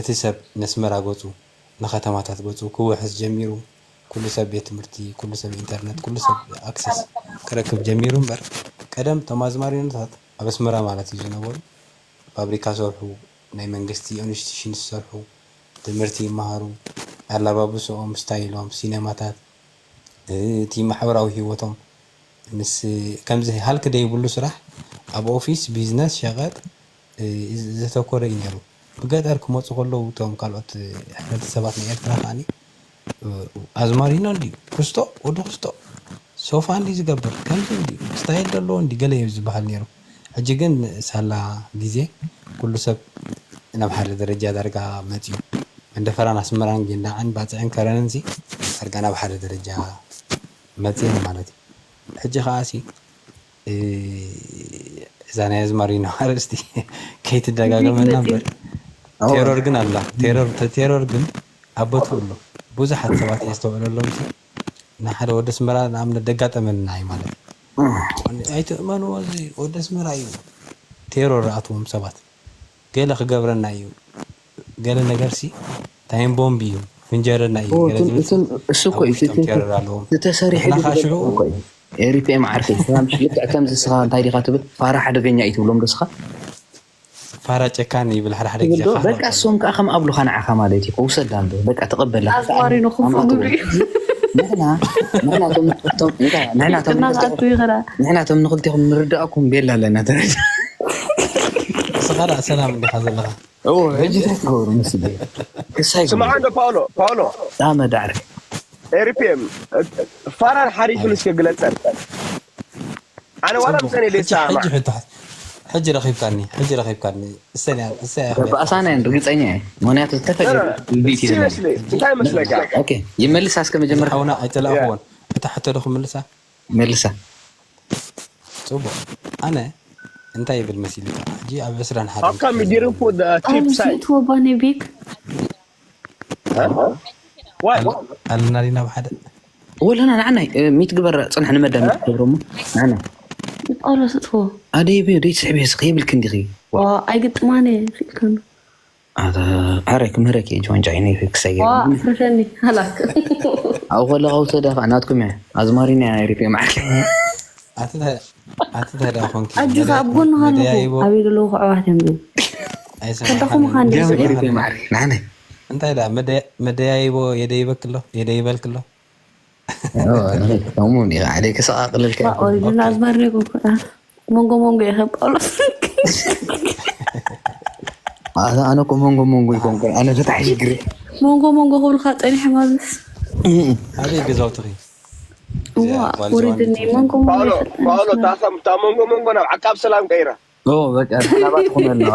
እቲ ሰብ ነስመራ ገፁ ንከተማታት ገፁ ክውሕስ ጀሚሩ ኩሉ ሰብ ቤት ትምህርቲ ኩሉ ሰብ ኢንተርነት ኩሉ ሰብ ኣክሰስ ክረክብ ጀሚሩ እምበር ቀደም እቶም ኣዝማሪኖታት ኣብ ኣስመራ ማለት እዩ ዝነበሩ ፋብሪካ ሰርሑ ናይ መንግስቲ ኢንስቲቱሽን ዝሰርሑ ትምህርቲ ይመሃሩ ኣላባብስኦም ስታይሎም ሲነማታት እቲ ማሕበራዊ ህይወቶም ምስ ከምዚ ሃልክ ደይብሉ ስራሕ ኣብ ኦፊስ ቢዝነስ ሸቐጥ ዘተኮረ እዩ ነይሩ ብገጠር ክመፁ ከለዉ እቶም ካልኦት ሕብረተሰባት ናይ ኤርትራ ከዓኒ ኣዝማሪኖ እንዲ ክስቶ ወዲ ክስቶ ሶፋ እንዲ ዝገብር ከምዚ እንዲ ስታይል ዘለዎ እንዲ ገለ እዩ ዝበሃል ነይሩ ሕጂ ግን ሳላ ግዜ ኩሉ ሰብ ናብ ሓደ ደረጃ ዳርጋ መፅዩ መንደፈራን ኣስመራን ጊንዳዕን ባፅዕን ከረንን ሲ ዳርጋ ናብ ሓደ ደረጃ መፅየን ማለት እዩ ሕጂ ከዓ ሲ እዛ ናይ ኣዝማሪኖ ኣርእስቲ ከይትደጋገመና እምበር ቴሮር ግን ኣላ ቴሮር ግን ኣብ ቦትኡ ኣሎ ብዙሓት ሰባት የስተውዕለሎም ሲ ንሓደ ወደ ኣስመራ ንኣብነት ደጋጠመና እዩ ማለት እዩ ኣይትእመንዎ እዚ ወደ ኣስመራ እዩ ቴሮር ኣትዎም ሰባት ገለ ክገብረና እዩ ገለ ነገር ሲ ታይም ቦምብ እዩ ፍንጀረና እዩ ገለ ዝብል እሱ እኮ ኣብ ውሽጦም ቴሮር ኣለዎም ዝተሰሪሐ ንሕና ከዓ ሽዑ ኤሪፒኤም ዓርከይ ሰላም ሽልጥዕ ከምዚ ስኻ እንታይ ዲኻ ትብል ፋራ ሓደገኛ እዩ ትብሎም ዶ ስኻ ፋራ ጨካን ይብል ሓደ ሓደ ግዜ ትብል ዶ በቃ እሶም ከዓ ከም ኣብሉኻ ንዓኻ ማለት እዩ ውሰዳ እንዶ በቃ ተቐበላ ኣዝማሪኖ ክንፉ ግብሪ እዩ ንሕና ንሕና ቶም ንሕና ቶም እናኽኣቱ ይኸዳ ንሕና ቶም ንክልቴኹም ንርዳእኩም ቤላ ኣለና ተረዳ ንስኻ ደኣ ሰላም እንዲኻ ዘለኻ እዎ ሕጂ እንታይ ትገብሩ መስለ ክሳይ ስምዓ እንዶ ፓውሎ ፓውሎ ዳመ ዳዕረ ኤሪፒኤም ፋራን ሓሪፍን እስከ ግለፀን ኣነ ዋላ ምፀን የለ ይሰማዕ ሕጂ ሕቶ ሕጂ ረኺብካኒ ሕጂ ረኺብካኒ እሰን እሰ በኣሳና እየን ርግፀኛ እየ ምክንያቱ ዝተፈለየ ቢት እዩ ሲሪየስሊ እንታይ መስለካ ኦኬ ይመልስ እስከ መጀመርያ ሓውና ኣይተላእኽዎን እታ ሕቶ ዶ ክምልሳ መልሳ ፅቡቅ ኣነ እንታይ ይብል መሲልካ ሕጂ ኣብ ዕስራን ሓደ How come you didn't put the tip side? ትወባኒ ቤክ Why? ኣለና ዲና ብሓደ ወለና ንዓናይ ሚት ግበር ፅንሕ ንመዳ ሚት ግበር እሞ ንዓና ጳውሎስ እትዎ ኣደይ ብዮ ደይ ትስዕብ የስኽ የብልክ እንዲኺ ኣይግጥማነ ክኢልከኑ ኣረ ክምህረክ እየ ጆንጃ ይነ ክሰየ ኣፍርሸኒ ሃላክ ኣብኡ ከለኻ ውሰዳ ከዓ ናትኩም እያ ኣዝማሪና እያ ሪፕ ማዓክ ኣቲ እንታይ ደኣ ኮንኪ ኣጆኻ ኣብ ጎንኻ ኣለኹ ኣበይ ዘለዉ ክዕባት እዮም ዝብል ከዳኹ ምዃን ገም ደስ ሪፕ ማዓክ ንዓነ እንታይ ደኣ መደያይቦ የደይበክሎ የደይበልክሎ ከምኡ ሓደ ክሰቃቅልልካ ኦሪጅናል ኣዝማሪ ነይኩም መንጎ መንጎ እየ ከም ጳውሎስ። ኣነ እኮ መንጎ መንጎ ይኮንኩ፣ ኣነ ፈታሕ ሽግር። መንጎ መንጎ ክብልካ ፀኒሐ ማለት። ኣበይ ገዛውትኺ? እዋ ወሪድኒ መንጎ መንጎ ፓውሎ ፓውሎ ታኸም እታ መንጎ መንጎ ናብ ዓቃብ ሰላም ቀይራ። በቃ ሰላባት ትኾነልና።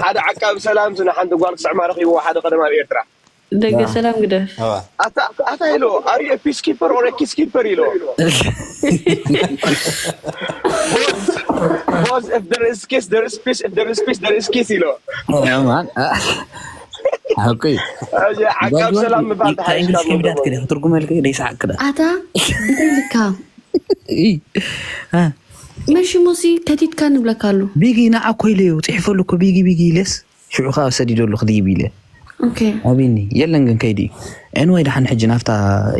ሓደ ዓቃብ ሰላም ዝና ሓንቲ ጓል ክስዕማ ረኪብዎ ሓደ ቀደም ኣብ ኤርትራ። ደገ ሰላም ግደፍ። ኣታ ኢሎ፣ are you a peacekeeper or a kiss keeper ኢሎ። Boss, if there is kiss, there is peace, if there is peace, there is kiss ኢሎ። ሓቂ ዓቃብ ሰላም ምባል ተሓይሽካ። ከቢዳት ክትርጉመልክ ደይሰሓቅ ክዳ ኣታ እንታይ ኢልካ? መሽሙሲ ከቲትካ ንብለካ ኣሉ። ቢጊ ንዓ ኮይለዮ ፅሒፈሉ እኮ ቢጊ ቢጊ ኢለስ ሽዑ ከዓ ሰዲደሉ ክድይብ ኢለ። ኦኬ ኣቢኒ የለን ግን ከይዲ። ኤንዋይ ደሓን ሕጂ ናፍታ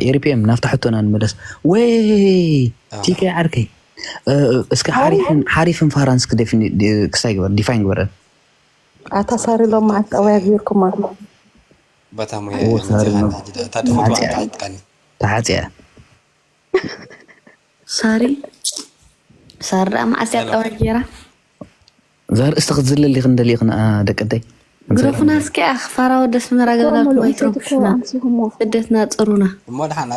ኤሪፒኤም ናፍታ ሕቶና ንመለስ። ወይ ቲከ ዓርከይ፣ እስከ ሓሪፍን ሓሪፍን ፋራንስ ክስታይ ግበር፣ ዲፋይን ግበረን። ኣታ ሳሪ ሎም መዓት ጠባያ ገይርኩም ኣሎ። በታ ሙያ እያ መፂኻ ሕጂ እታ ትፈትዋ ኣትዓጥቃኒ። ተሓፅያ ሳሪ ሳሪ ደኣ መዓስ እያ ጠባይ ገይራ? እዛ ርእስቲ ክትዝለል ኢኽን ደሊኽን ደቀደይ ግረፉና እስኪ ኣኽፋራ ወደ ኣስመራ ገዛ ማይትሮፎና ስደትና ፅሩና እሞ ድሓን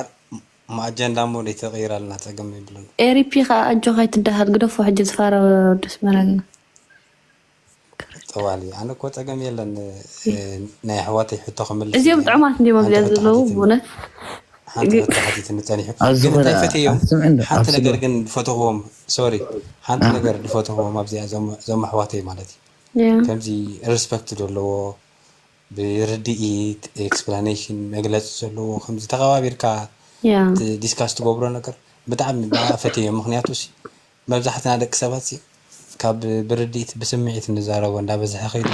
ማ ኣጀንዳ እሞ ደይተቐይራልና ፀገም የብሉን። ኤሪፒ ከዓ ኣጆኻ ኣይትደሃል ግደፎ ሕጂ ዝፋራ ወደ ኣስመራ ገዛ ጠዋሊ ኣነ እኮ ፀገም የለን። ናይ ኣሕዋተይ ሕቶ ክምልስ እዚኦም ጥዑማት እንዲም ኣብዚኣ ዘለዉ ብእውነት ሓንቲ ሕቶ ሓቲትኒ ፀኒሑ ግን እንታይ ፈትዮም ሓንቲ ነገር ግን ዝፈተኽዎም ሶሪ ሓንቲ ነገር ዝፈተኽዎም ኣብዚኣ እዞም ኣሕዋተይ ማለት እዩ ከምዚ ሪስፐክት ዘለዎ ብርድኢት ኤክስፕላኔሽን መግለፂ ዘለዎ ከምዚ ተኸባቢርካ ዲስካስ ትገብሮ ነገር ብጣዕሚ ብኣ ፈትዮም ምክንያቱ መብዛሕትና ደቂ ሰባት ሲ ካብ ብርድኢት ብስምዒት ንዛረቦ እንዳበዝሐ ከይዱ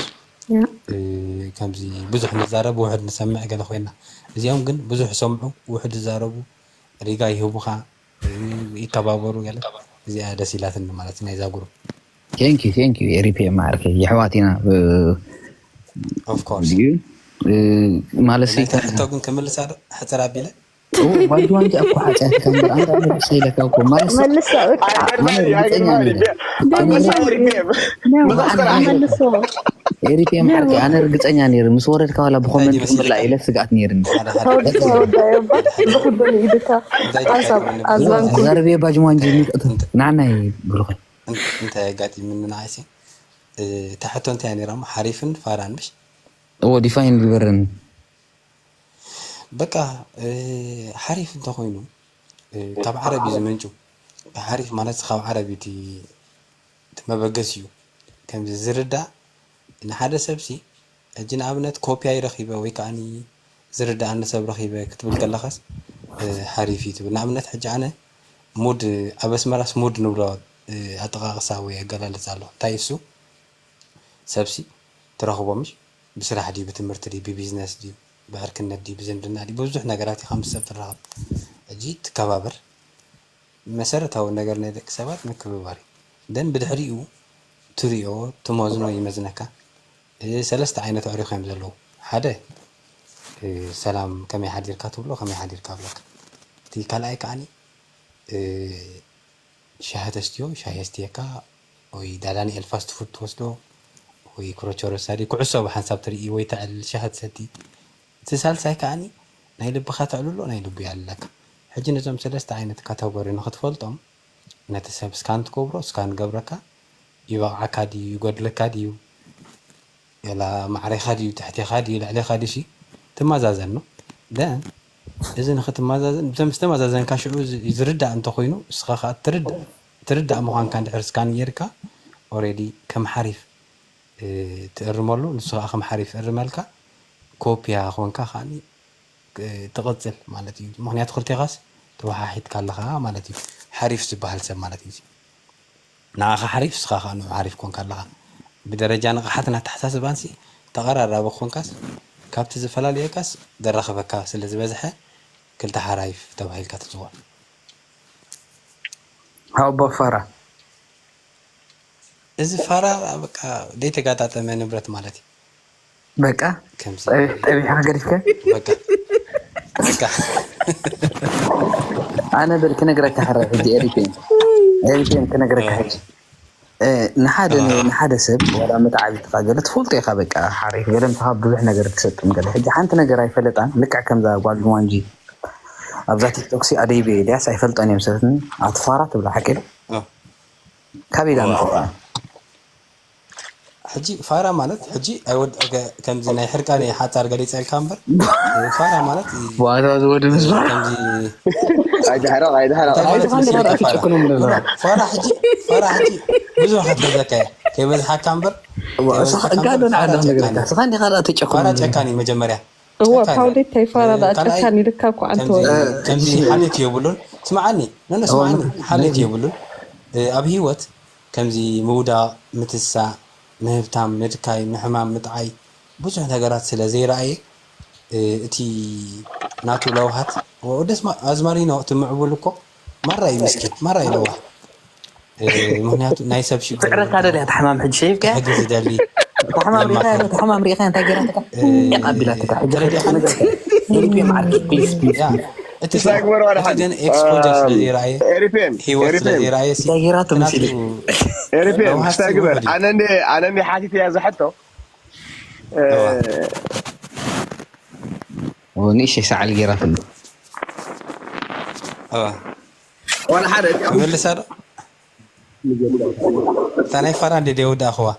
ከምዚ ብዙሕ ንዛረብ ውሕድ ንሰምዕ ገለ ኮይና እዚኦም ግን ብዙሕ ሰምዑ ውሕድ ዝዛረቡ ሪጋ ይህቡኻ ይከባበሩ ገለ እዚኣ ደስ ኢላትኒ ማለት ናይዛ ጉሩፕ ቴንኪ ቴንኪ ኤሪፒ ማርከ የሕዋት ኢና ኦፍኮርስ ማለት ሕቶ ግን ክምልሳ ዶ ሕፅር ኣቢለ ባጅዋንቲ ኣኮ ሓጢኣትካ እምበር ኣንዳ ንርሳ ኢለካ እኮ ማለት መልሳ ኤሪፒኤም ሓቂ ኣነ ርግፀኛ ነይሩ ምስ ወረድካ ዋላ ብኮመንት ክምላእ ኢለ ስግኣት ነይርኒ ዝኩዶን ኢድካ ኣዛንኩ ዘርቤ ባጅዋንጂ ንዓናይ ብሩኸ እንታይ ኣጋጢምኒ ንዓይሲ እታ ሕቶ እንታይ ነራ ሓሪፍን ፋራን ምሽ እዎ ዲፋይን ግበረኒ በቃ ሓሪፍ እንተኮይኑ ካብ ዓረብ እዩ ዝምንጩ። ሓሪፍ ማለት ካብ ዓረብ እዩ እቲ መበገሲኡ። ከምዚ ዝርዳእ ንሓደ ሰብሲ ሕጂ ንኣብነት ኮፒያይ ረኺበ ወይ ከዓ ዝርዳእኒ ሰብ ረኺበ ክትብል ከለኻስ ሓሪፍ እዩ ትብል። ንኣብነት ሕጂ ኣነ ሙድ ኣብ ኣስመራስ ሙድ ንብሎ ኣጠቃቅሳ ወይ ኣገላልፃ ኣሎ። እንታይ እሱ ሰብሲ ትረኽቦ ምሽ ብስራሕ ድዩ ብትምህርቲ ድዩ ብቢዝነስ ድዩ ብዕርክነት ድዩ ብዝምድና ድዩ ብብዙሕ ነገራት ኢኻ ምስ ሰብ ትራኸብ። ሕጂ ትከባበር። መሰረታዊ ነገር ናይ ደቂ ሰባት ምክብባር እዩ። ደን ብድሕሪኡ ትሪኦ ትመዝኖ ይመዝነካ። ሰለስተ ዓይነት ኣዕሩኽ እዮም ዘለዉ። ሓደ ሰላም ከመይ ሓዲርካ ትብሎ ከመይ ሓዲርካ ብለካ። እቲ ካልኣይ ከዓኒ ሻሂ ተስትዮ ሻሂ የስትየካ ወይ ዳዳንኤል ፋስት ፉድ ትወስዶ ወይ ክሮቸሮ ሳዲ ኩዕሶ ብሓንሳብ ትርኢ ወይ ተዕልል ሻሂ ትሰቲ እቲ ሳልሳይ ከዓኒ ናይ ልብኻ ተዕልሎ ናይ ልቡ ያልለካ ሕጂ ነዞም ሰለስተ ዓይነት ካተጎሪ ንክትፈልጦም ነቲ ሰብ ስካን ትገብሮ ስካን ገብረካ ይበቕዓካ ድዩ ይጎድለካ ድዩ ገላ ማዕሬኻ ድዩ ትሕቴኻ ድዩ ልዕሌኻ ድዩ ትማዛዘን ነው ደን እዚ ንክትማዛዘን ዝተማዛዘንካ ሽዑ ዝርዳእ እንተኮይኑ እስኻ ከዓ ትርዳእ ምኳንካ እንድሕር ስካን ጌርካ ኦሬዲ ከም ሓሪፍ ትእርመሉ ንሱ ከዓ ከም ሓሪፍ እርመልካ ኮፒያ ኮንካ ከዓ ትቕፅል ማለት እዩ ምክንያቱ ክልቴኻስ ተወሓሒድካ ኣለኻ ማለት እዩ ሓሪፍ ዝበሃል ሰብ ማለት እዩ ንዓኻ ሓሪፍ ንስኻ ከዓ ንዑ ሓሪፍ ኮንካ ኣለኻ ብደረጃ ንቕሓትን ኣተሓሳስባንሲ ተቐራራቢ ኮንካስ ካብቲ ዝፈላልየካስ ዘራኽበካ ስለ ዝበዝሐ ክልተ ሓራይፍ ተባሂልካ ትፅዋዕ ኣቦ ፋራ እዚ ፋራ በቃ ዘይተጋጣጠመ ንብረት ማለት እዩ በቃ ከምዚ ጠቢሕካ ገዲፍከ በቃ በቃ ኣነ በል ክነግረካ ሕረ ሕጂ ኤሪክ ኤሪትሪያን ክነግረካ ሕጂ ንሓደ ንሓደ ሰብ ዋላ መተዓቢትኻ ገለ ትፈልጦ ኢኻ። በቃ ሓሪፍ ገለ ምሳኻ ብዙሕ ነገር ትሰጥም ገለ። ሕጂ ሓንቲ ነገር ኣይፈለጣን። ልክዕ ከምዛ ጓል ጁማንጂ ኣብዛ ቲክቶክ ሲ ኣደይበ ኤልያስ ኣይፈልጦን እዮም ሰበትን ኣትፋራ ትብላ ሓቂ ካበይ ኢላ መፅኣ? ሕጂ ፋራ ማለት ሕጂ ከምዚ ናይ ሕርቃን ሓፃር ገሊፀልካ እምበር ፋራ ማለት ዋዛ ዝወዲ ምስባ ከምዚ ኣይድሕረቕ ኣይድሕረቕ እንታይ ማለት ኣይድሕረቕ መሲልካ ፋራ? ኣይትጨክኖም ነዛ ፋራ ሕጂ ፋራ ሕጂ ብዙሕ ክትገዘካ እያ ከይበዝሓካ እምበር እጋዶ ንዓዳ ነገርካ ስኻ እንዲኻ ደኣ ፋራ ተጨክኖም ጨካን እዩ መጀመርያ እወ ጨካን ፓውሌታ ይፋራ እ፣ ደኣ ካልኣይ ጨካን ኢልካ እኮ ኣንተ ከምዚ ወዲ ከምዚ ሓልዮት የብሉን ስምዓኒ ነነ ስምዓኒ ሓልዮት የብሉን እ፣ ኣብ ህይወት ከምዚ ምውዳቕ ምትሳእ ምህብታም ምድካይ ምሕማም ምጥዓይ ብዙሕ ነገራት ስለ ዘይረኣየ እ፣ እቲ ናቱ ለውሃት ወደስ ኣዝማሪኖ እቲ ምዕቡል እኮ ማራ እዩ ምስኪን ማራ እዩ ለዋህ እ፣ ምክንያቱ ናይ ሰብ ሽግር ትዕረካ ደልያ ተሓማም ሕጂ ሸይፍካ ሕጊ ዝደሊ ተሓማም ሪኢኻ ለማኸር ተሓማም ሪኢኻ እንታይ ገይራትካ እ፣ የቃቢላትካ ሕጂ ተረዲእካ ልቤ ማዓርኪ ፕሊስ ፕሊስ ያ እቲ ክስታይ ግበር ዋላ እቲ ሓንቲ ግን ኤክስፖጀር ስለ ዘይረኣየ ኤሪፔን ህይወት ስለ ኤሪፔን ዘይረኣየ ሲ እንታይ ገይራቶ እቲ መሲሉ ናቱ ኤሪፔን ለውሃት ክስታይ ግበር ውሑድ እዩ ኣነ እንደ ኣነ እንደ ሓቲት እያ ዝሕቶ እዋ ንእሽተይ ሰዓል ገይራትሉ እዋ ዋላ ሓደ እቲ ኣብ ይመልሳ ዶ እታ ናይ ፋራ እንደ ደይወዳእኽዋ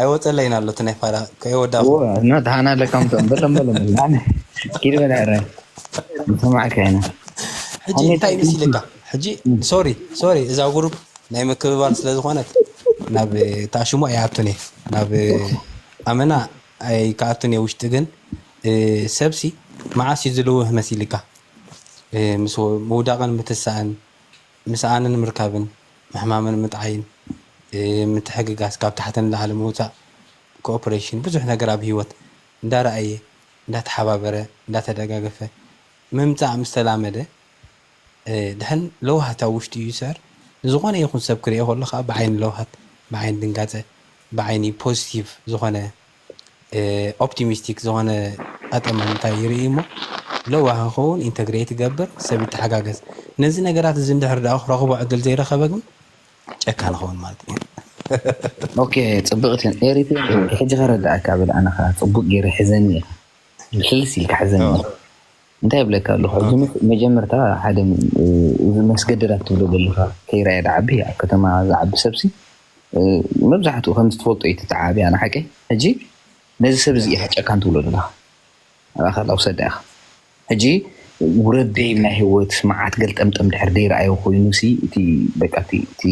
ኣይወፀለይን ኣሎ እቲ ናይ ፋራ ከይወዳእኹ እና ተሃና ለካም ተንበለ መለ መለ ኪድ በለ ሕረ ንሰማዕካ ኢና ሕጂ እንታይ ይመስልካ ሕጂ ሶሪ ሶሪ እዛ ጉሩፕ ናይ ምክብባር ስለ ዝኾነት ናብ ታሽሞ ኣይኣቱን እየ ናብ ኣመና ኣይከኣቱን እየ ውሽጢ ግን እ፣ ሰብሲ መዓስ እዩ ዝልውህ መሲልካ እ፣ ምስ ምውዳቕን ምትሳእን ምስኣንን ምርካብን ምሕማምን ምጥዓይን እ፣ ምትሕግጋዝ ካብ ታሕቲ ንላዕሊ ምውፃእ ኮኦፕሬሽን ብዙሕ ነገር ኣብ ህይወት እንዳረኣየ እንዳተሓባበረ እንዳተደጋገፈ ምምፃእ ምስ ተላመደ እ፣ ድሕን ለውሃት ኣብ ውሽጢ እዩ ሰር ንዝኾነ ይኹን ሰብ ክሪኦ ከሎ ከዓ ብዓይኒ ለውሃት ብዓይኒ ድንጋፀ ብዓይኒ ፖዚቲቭ ዝኾነ ኦፕቲሚስቲክ ዝኾነ ኣጠማምታ ይርኢ እሞ ለዋህ ክኸውን ኢንተግሬት ይገብር ሰብ ይተሓጋገዝ ነዚ ነገራት እዚ እንድሕር ደኣ ክረኽቦ ዕድል ዘይረኸበ ግን ጨካን ክኸውን ማለት እዩ ኦኬ ፅብቕቲ ኤሪትሪያን ሕጂ ከረዳእካ ብል ኣነ ከዓ ፅቡቅ ገይረ ሕዘኒ ኢኻ ልስልስ ኢልካ ሕዘኒ ኢኻ እንታይ ይብለካ ኣለኹ ሕጂ መስ- መጀመርታ ሓደ እ፣ እዚ መስገደዳት ትብሎ ዘለኻ ከይረኣየ ድዓቢ ኣብ ከተማ ዝዓቢ ሰብሲ እ፣ መብዛሕትኡ ከም ዝትፈልጦ እዩ ትተዓቢ ኣነ ሓቂ ሕጂ ነዚ ሰብ እዚ ኢኻ ጨካን ትብሎ ዘለኻ ኣባኻ ውሰዳ ኢኻ ሕጂ ውረድ ደይብ ናይ ህይወት መዓት ገልጠምጠም ድሕር ደይረኣዮ ኮይኑ ሲ እቲ በቃ እቲ እቲ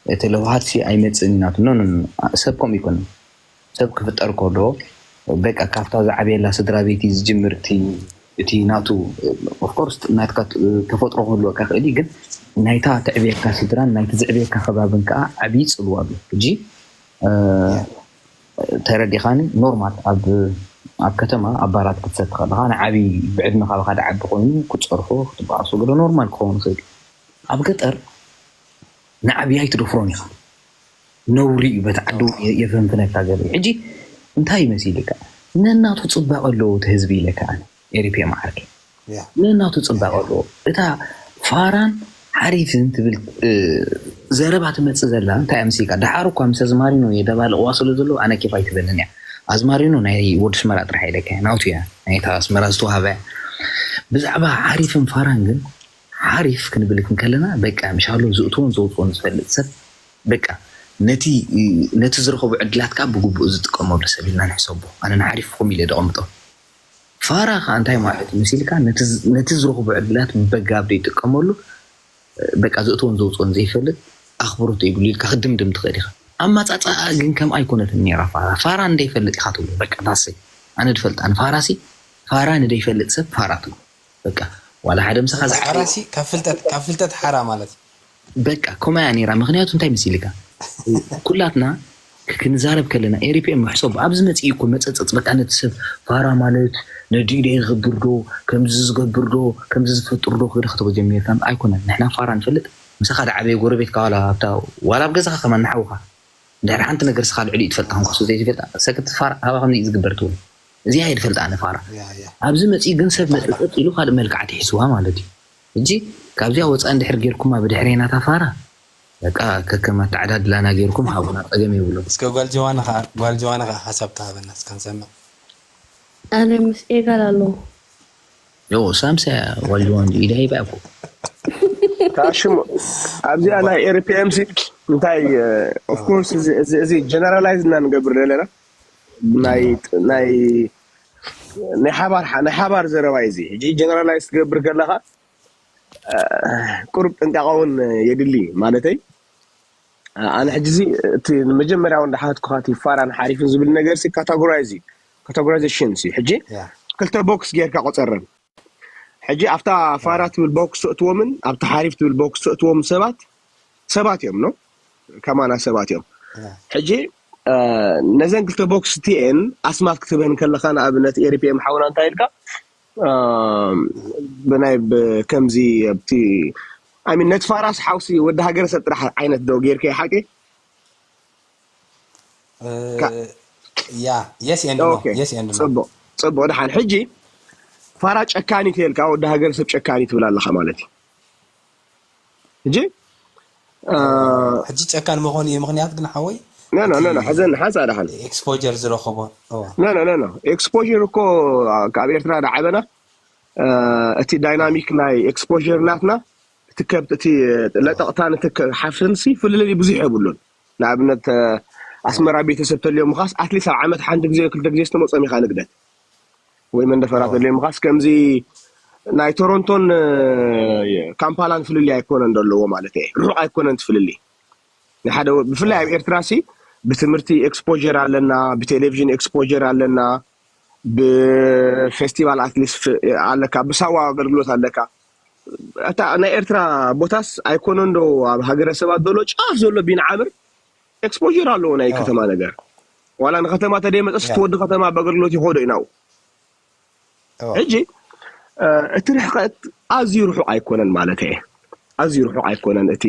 እቲ ለውሃት ሲ ኣይመፅእን እዩ ናቱ ኖ ኖ ኖ፣ ሰብ ከምኡ ይኮን ሰብ ክፍጠር ከሎ በቃ ካብታ ዝዓብየላ ስድራ ቤት እዩ ዝጅምር እቲ እቲ ናቱ ኦፍኮርስ ናትካ ተፈጥሮ ክህልወካ ክእል እዩ ግን ናይታ ትዕብየካ ስድራን ናይቲ ዝዕብየካ ከባብን ከዓ ዓብዪ ፅልዋ ኣሎ ሕጂ ተረዲኻኒ ኖርማል ኣብ ኣብ ከተማ ኣብ ባራት ክትሰቲ ከለካ ንዓብዪ ብዕድመ ካባካ ድዓቢ ኮይኑ ክትፀርፎ ክትበኣሶ ገለ ኖርማል ክኸውን ይኽእል እዩ ኣብ ገጠር ንዓብዪ ኣይትደፍሮን ኢኻ ነውሪ እዩ በቲ ዓዲ እውን የፈንፍነካ ገለ እዩ ሕጂ እንታይ ይመሲልካ ነናቱ ፅባቐ ኣለዎ እቲ ህዝቢ ኢለካ ኣነ ኤሪፔ መዓርኪ ነናቱ ፅባቐ ኣለዎ እታ ፋራን ሓሪፍን ትብል ዘረባ ትመፅእ ዘላ እንታይ ኣምሲልካ ደሓር እኳ ምስ ኣዝማሪኖ የደባልቕዋ ስለ ዘለዉ ኣነ ኬፍ ኣይትበልን እያ ኣዝማሪኖ ናይ ወዲ ኣስመራ ጥራሕ ኢለካ ናቱ እያ ናይታ ኣስመራ ዝተዋሃበ ብዛዕባ ሓሪፍን ፋራን ግን ሓሪፍ ክንብል ክንከለና በቃ ምሻሎ ዝእትዎን ዘውፅኦን ዝፈልጥ ሰብ በቃ ነቲ ነቲ ዝረኸቡ ዕድላት ከዓ ብግቡእ ዝጥቀመሉ ሰብ ኢልና ንሕሰቦ ኣነ ንሓሪፍ ከምኡ ኢለ ደቐምጦ ፋራ ከዓ እንታይ ማለት እዩ መሲልካ ነቲ ዝረኽቦ ዕድላት ብበጋብ ዘይጥቀመሉ በቃ ዘእትዎን ዘውፅኦን ዘይፈልጥ ኣኽብሮት ዘይብሉ ኢልካ ክድምድም ትኽእል ኢኻ ኣማፃፅኣ ግን ከም ኣይኮነትን ነራ ፋራ ፋራ እንደይፈልጥ ኢኻ ትብሎ በቃ ዳሰይ ኣነ ድፈልጣ ንፋራሲ ፋራ ንደይፈልጥ ሰብ ፋራ ትብሎ በቃ ዋላ ሓደ ምሳኻ ዝሓ ፋራሲ ካብ ፍልጠት ካብ ፍልጠት ሓራ ማለት እዩ በቃ ከምያ ነራ ምክንያቱ እንታይ መሲልካ ኩላትና ክንዛረብ ከለና ኤሪፒኤም ሕሰቡ ኣብዚ መፅኢ እኮ መፀፀፅ በቃ ነቲ ሰብ ፋራ ማለት ነዲኡ ደ ዝገብር ዶ ከምዚ ዝገብር ዶ ከምዚ ዝፈጥር ዶ ክደ ክትበ ጀሚርካ ኣይኮነን ንሕና ፋራ ንፈልጥ ምሳኻ ዳ ዓበየ ጎረቤትካ ዋላ ኣብታ ዋላ ኣብ ገዛኻ ከማን ንሓውኻ ድሕሪ ሓንቲ ነገር ስኻ ልዕሊኡ ትፈልጣ ኮንካ ሱ ዘይትፈልጣ ሰክት ፋራ ሃባ ከምዚ ዝግበር ትብል እዚኣ እየ ዝፈልጣ ኣነ ፋራ ኣብዚ መፅኢ ግን ሰብ መፀፀፅ ኢሉ ካልእ መልክዓ ትሒዝዋ ማለት እዩ ሕጂ ካብዚኣ ወፃኢ እንድሕር ጌርኩማ ብድሕረይ ናታ ፋራ በቃ ከከም ኣተዓዳድላና ጌርኩም ሃቡና፣ ጸገም የብሉን። እስከ ጓል ጀዋና ኸዓ፣ ጓል ጀዋና ኸዓ ሓሳብ ትሃበና እስከ ንሰምዕ። ኣነ ምስ ኤጋል ኣለኹ። ዮ፣ ሳምሳ ጓል ጀዋን ኢዳ ሂባ እኮ። ታሽሙ ኣብዚኣ ናይ ኤርፒኤምሲ እንታይ፣ ኦፍ ኮርስ፣ እዚ፣ እዚ፣ እዚ ጀነራላይዝ እና ንገብር ዘለና ናይ፣ ናይ፣ ናይ ሓባር፣ ናይ ሓባር ዘረባ እዩ። እዚ ሕጂ ጀነራላይዝ ትገብር ከለኻ፣ እ፣ ቁሩብ ጥንቃቐ እውን የድሊ ማለተይ። ኣነ ሕጂ እዚ እቲ መጀመርያ እውን እንዳሓትኩኻ እቲ ፋራን ሓሪፍን ዝብል ነገር ሲ ካታጎራይዝ እዩ። ካታጎራይዜሽን ሲ ሕጂ ያ። ክልተ ቦክስ ጌርካ ቆጸረን። ሕጂ ኣብታ ፋራ ትብል ቦክስ እትዎምን ኣብታ ሓሪፍ ትብል ቦክስ እትዎም ሰባት፣ ሰባት እዮም ነው፣ ከማና ሰባት እዮም። ያ። ሕጂ፣ እ፣ ነዘን ክልተ ቦክስ እቲኤን ኣስማት ክትበን ከለኻ፣ ንኣብነት ኤሪፒኤም ሓውና እንታይ ኢልካ፣ እ፣ ብናይ ብ-፣ ከምዚ ኣብቲ፣ I mean፣ ነቲ ፋራስ ሓውሲ ወዲ ሃገረ ሰብ ጥራሕ ዓይነት ዶ ጌርካ ሓቂ? እ፣ ካ-፣ ያ፣ yes and no፣ ኦኬ። Yes and no። ጽቡቕ፣ ጽቡቕ። ደሓን ሕጂ ፋራ ጨካኒ ተልካ ወዲ ሃገረ ሰብ ጨካኒ ትብል ኣለኻ ማለት እዩ። ሕጂ፣ እ፣ ሕጂ ጨካን መኾኑ እዩ ምኽንያት ግን ሓወይ፣ ኖ፣ ኖ፣ ኖ፣ ኖ፣ እቲ ሕዘን ሓንሳ ደሓን። ኤክስፖጀር ዝረኸቦ፣ እዋ። ኖ፣ ኖ፣ ኖ፣ ኖ። ኤክስፖጀር እኮ ካብ ኤርትራ ዳዓበና፣ እ፣ እቲ ዳይናሚክ ናይ ኤክስፖጀር ናትና፣ እቲ ከብት፣ እቲ ለጠቕታን እቲ ከ-፣ ሓፍንሲ ፍልልይ ብዙሕ የብሉን። ንኣብነት፣ እ፣ ኣስመራ ቤተሰብ ተልዮም ምኻስ፣ ኣትሊስት ኣብ ዓመት ሓንቲ ግዜ፣ ክልተ ግዜ ዝተመጾም ኢኻ ንግደት። ወይ መንደፈራ ኦ። ተልዮም ምኻስ፣ ከምዚ ናይ ቶሮንቶን፣ እ፣ ካምፓላን ፍልልይ ኣይኮነን ዘለዎ ማለት እየ። ርሑቕ ኣይኮነን እቲ ፍልልይ። ንሓደ ወ-፣ ብፍላይ ኣብ ኤርትራ ሲ ብትምህርቲ ኤክስፖጀር ኣለና፣ ብቴሌቪዥን ኤክስፖጀር ኣለና፣ ብፌስቲቫል ኣትሊስት ፍ-፣ ኣለካ፣ ብሳዋ ኣገልግሎት ኣለካ። እታ ናይ ኤርትራ ቦታስ ኣይኮነን ዶ ኣብ ሃገረሰባት ዘሎ ጫፍ ዘሎ ቢንዓምር ኤክስፖጀር ኣለዎ ናይ ኦ። ከተማ ነገር። ዋላ ንከተማ ተደይመጸስ ያ። እቲ ወዲ ከተማ ብኣገልግሎት ይኸዶ ኢናው። ኦ። ሕጂ፣ እ፣ እቲ ርሕቀት ኣዝዩ ርሑቕ ኣይኮነን ማለት እየ። ኣዝዩ ርሑቕ ኣይኮነን። እቲ፣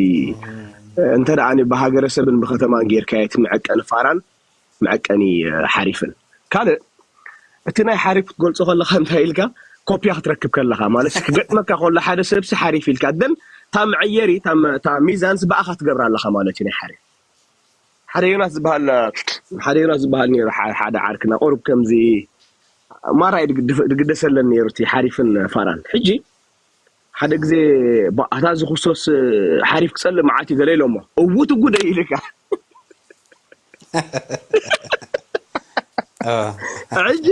እም። እ፣ እንተ ደኣ ብሃገረሰብን ብከተማን ጌርካዮ እቲ መዐቀኒ ፋራን መዐቀኒ፣ እ፣ ሓሪፍን። ካልእ፣ እቲ ናይ ሓሪፍ ክትገልጾ ከለኻ እንታይ ኢልካ? ኮፒያ ክትረክብ ከለኻ ማለት ክገጥመካ ከሎ ሓደ ሰብሲ ሓሪፍ ኢልካ፣ ደን እታ መዐየሪ፣ እታ መ-፣ እታ ሚዛንስ ብኣኻ ትገብራ ኣለኻ ማለት እዩ ናይ ሓሪፍ። ሓደ ዮናስ ዝበሃል፣ ሓደ ዮናስ ዝበሃል ነይሩ፣ ሓ-፣ ሓደ ዓርክና ቁሩብ ከምዚ ማራ እዩ ድግድፍ-፣ ድግደሰለን ነይሩ እቲ ሓሪፍን ፋራን። ሕጂ ሓደ ግዜ ባ-፣ ኣታ እዚ ኩሶስ ሓሪፍ ክጸልእ መዓት እዩ ገለ ኢሎሞ። እውት ጉደይ ኢልካ። አ። ሕጂ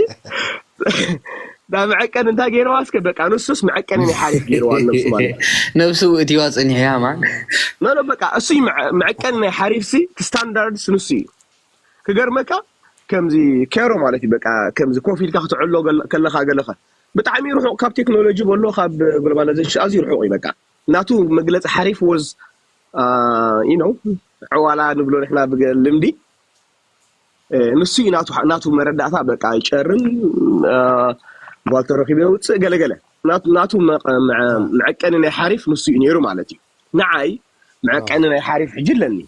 ዳ መዐቀኒ እንታይ ገይርዋ እስከ? በቃ ንሱስ መዐቀኒ ናይ ሓሪፍ ገይርዋ ነብሱ ማለት እዩ። ነብሱ እቲዋ ጸኒሕያ ማን? ኖ፣ ኖ፣ በቃ እሱ እዩ መዐ-፣ መዐቀኒ ናይ ሓሪፍሲ፣ እቲ ስታንዳርድስ ንሱ እዩ። ክገርመካ ከምዚ ኬሮ ማለት እዩ። በቃ ከምዚ ኮፍ ኢልካ ክትዕሎ ገለ-፣ ከለኻ ገለኻ ብጣዕሚ ርሑቕ ካብ ቴክኖሎጂ በሎ፣ ካብ ግሎባላይዜሽን ኣዝዩ ርሑቕ እዩ። በቃ ናቱ መግለጺ ሓሪፍ ወዝ፣ ዩ ኖ፣ ዕዋላ ንብሎ ንሕና ብገ-፣ ልምዲ። እ፣ ንሱ እዩ ናቱ፣ ናቱ መረዳእታ በቃ ይጨርም፣ እ፣ ጓል ተረኺቡ የውፅእ ገለገለ። ናቱ፣ ናቱ መ-፣ መዐ-፣ መዐቀኒ ናይ ሓሪፍ ንሱ እዩ ነይሩ ማለት እዩ። ንዓይ መዐቀኒ ናይ ሓሪፍ ሕጂ ኣለኒ።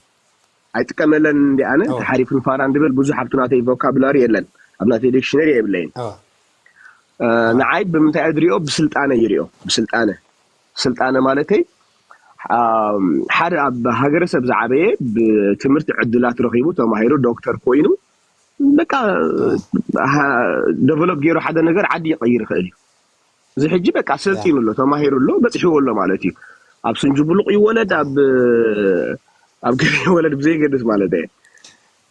ኣይጥቀመለን እንዲ ኣነ፣ ኦ። እቲ ሓሪፍን ፋራን ድብል ብዙሕ ኣብቲ ናተይ ቮካቡላሪ የለን። ኣብ ናተይ ዲክሽነሪ የብለይን። ኦ። እ፣ ኦ። ንዓይ ብምንታይ እየ ዝሪኦ? ብስልጣነ ይሪኦ። ብስልጣነ። ስልጣነ ማለተይ፣ ኣም፣ ሓደ ኣብ ሃገረሰብ ዝዓበየ ብትምህርቲ ዕድላት ረኺቡ ተማሂሩ ዶክተር ኮይኑ በቃ ኦ። ሃ-፣ ደቨሎፕ ገይሩ ሓደ ነገር ዓዲ ይቐይር ይኽእል እዩ። እዚ ሕጂ በቃ ሰልጢኑ ኣሎ፣ ተማሂሩ ኣሎ፣ በፂሕዎ ኣሎ ማለት እዩ። ኣብ ስንጅብሉቕ ይወለድ፣ ኣብ፣ ኣብ ገለ ይወለድ ብዘይገድስ ማለት እየ።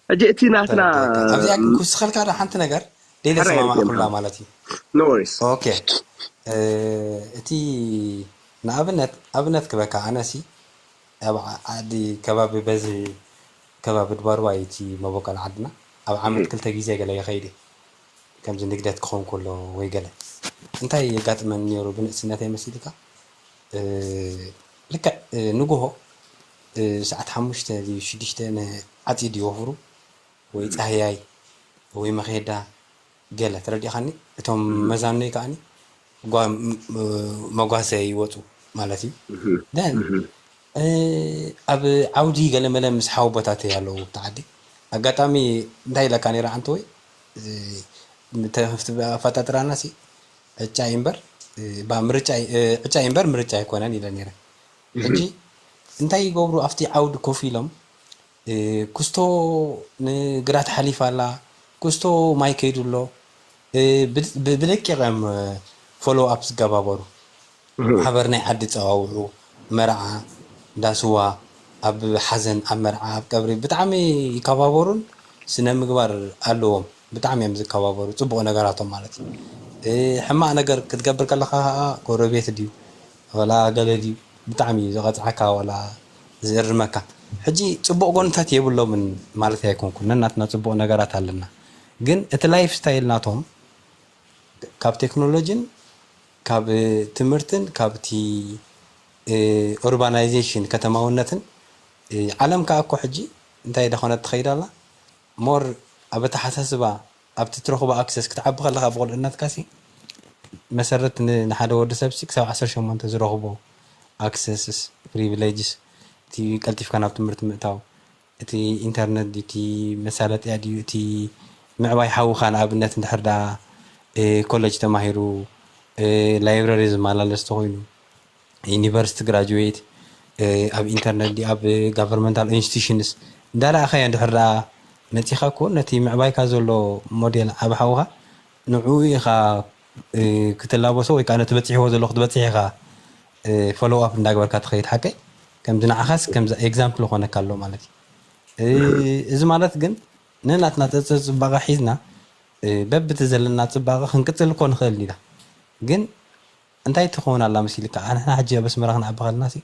ሕጂ እቲ ናትና ተረዳእካ። ኣብዚኣ ክውስኸልካ ዶ ሓንቲ ነገር? ደይለ ሕራይ ሰማማዕ ኣይኮንካ። ኩላ ማለት እዩ። No worries። ኦኬ። እ፣ እቲ ንኣብነት፣ ኣብነት ክበካ ኣነሲ ኣብ ዓ-፣ ዓዲ ከባቢ በዚ ከባቢ ድባርባ እዩ እቲ መበቆል ዓድና። ኣብ ዓመት እህ። ክልተ ግዜ ገለ ይኸይድ እየ። ከምዚ ንግደት ክኸውን ከሎ ወይ ገለ። እንታይ የጋጥመኒ ነይሩ ብንእስነተይ መሲልካ? እ፣ ልክዕ፣ እ፣ ንግሆ፣ እ፣ ሰዓት ሓሙሽተ ድዩ ሽዱሽተ ንዓጺድ ይወፍሩ ወይ ጻህያይ ወይ መኼዳ ገለ ተረዲእኻኒ? እቶም እህ። መዛኖይ ከኣኒ ጓ-፣ ም-፣ እ፣ መጓሰ ይወጹ ማለት እዩ። እህ። Then፣ እህ። እ፣ ኣብ ዓውዲ ገለ መለ ምስ ሓወቦታተይ ኣለዉ ኣብቲ ዓዲ። ኣጋጣሚ እንታይ ኢለካ ነይረ ኣንተ ወይ? እ፣ ምተ-፣ ኣፈጣጥራና ሲ ዕጫ እዩ እምበር፣ እ፣ ባ ምርጫ እዩ፣ እ፣ ዕጫ እዩ እምበር ምርጫ ኣይኮነን ኢለ ነይረ። እህ። ሕጂ እንታይ ይገብሩ ኣብቲ ዓውዲ ኮፍ ኢሎም? ክስቶ ንግራት ሓሊፋ ኣላ፣ ክስቶ ማይ ከይዱ ኣሎ። ብደቂቕ እዮም ፎሎው ኣፕ ዝገባበሩ። ማሕበር ናይ ዓዲ ጸዋውዑ፣ መርዓ፣ እንዳስዋ፣ ኣብ ሓዘን፣ ኣብ መርዓ፣ ኣብ ቀብሪ ብጣዕሚ ይከባበሩን ስነ ምግባር ኣለዎም። ብጣዕሚ እዮም ዝከባበሩ፣ ጽቡቕ ነገራቶም ማለት እዩ። ሕማቕ ነገር ክትገብር ከለኻ ከዓ ጎረቤት ድዩ ወላ ገለ ድዩ ብጣዕሚ እዩ ዝቐፅዓካ፣ ወላ ዝእርመካ። ሕጂ ፅቡቕ ጎንታት የብሎምን ማለት ኣይኮንኩን፣ ነናትና ፅቡቕ ነገራት ኣለና። ግን እቲ ላይፍ ስታይል ናቶም ካብ ቴክኖሎጂን ካብ ትምህርትን ካብቲ ኡርባናይዜሽን ከተማውነትን፣ ዓለም ከዓ እኮ ሕጂ እንታይ ደኾነት ትኸይድ ኣላ? ሞር ኣብ ኣተሓሳስባ ኣብቲ ትረኽቦ ኣክሰስ ክትዓቢ ከለኻ ብቑልዕነትካ ሲ መሰረት ንሓደ ወዲ ሰብ ሲ ክሳብ ዓሰርተ ሸሞንተ ዝረኽቦ ኣክሰስስ ፕሪቪሌጅስ፣ እቲ ቀልጢፍካ ናብ ትምህርቲ ምእታው፣ እቲ ኢንተርነት ድዩ፣ እቲ መሳለጥያ ድዩ፣ እቲ ምዕባይ ሓውኻ ንኣብነት እንድሕር ደኣ ኮሌጅ ተማሂሩ ላይብረሪ ዝመላለስ ተኾይኑ ዩኒቨርሲቲ ግራጁዌት ኣብ ኢንተርነት ድዩ ኣብ ጋቨርንመንታል ኢንስቲቱሽንስ እንዳረኣኻዮ እንድሕር ደኣ መፂኻ እኮ ነቲ ምዕባይካ ዘሎ ሞዴል ዓብ ሓውኻ ንዕኡ ኢኻ ክትላበሶ ወይ ከዓ ነቲ በፂሕዎ ዘሎ ክትበፅሕ ኢኻ ፎሎው ኣፕ እንዳግበርካ ትኸይድ ሓቀይ። ከምዚ ንዓኻስ ከምዚ ኤግዛምፕል ኾነካ ኣሎ ማለት እዩ። እዚ ማለት ግን ንናትና ፅባቐ ሒዝና በብቲ ዘለና ፅባቐ ክንቅፅል እኮ ንኽእል ኢና። ግን እንታይ ትኸውን ኣላ መሲልካ? ንሕና ሕጂ ኣብ ኣስመራ ክንዓቢ ከለና ሲ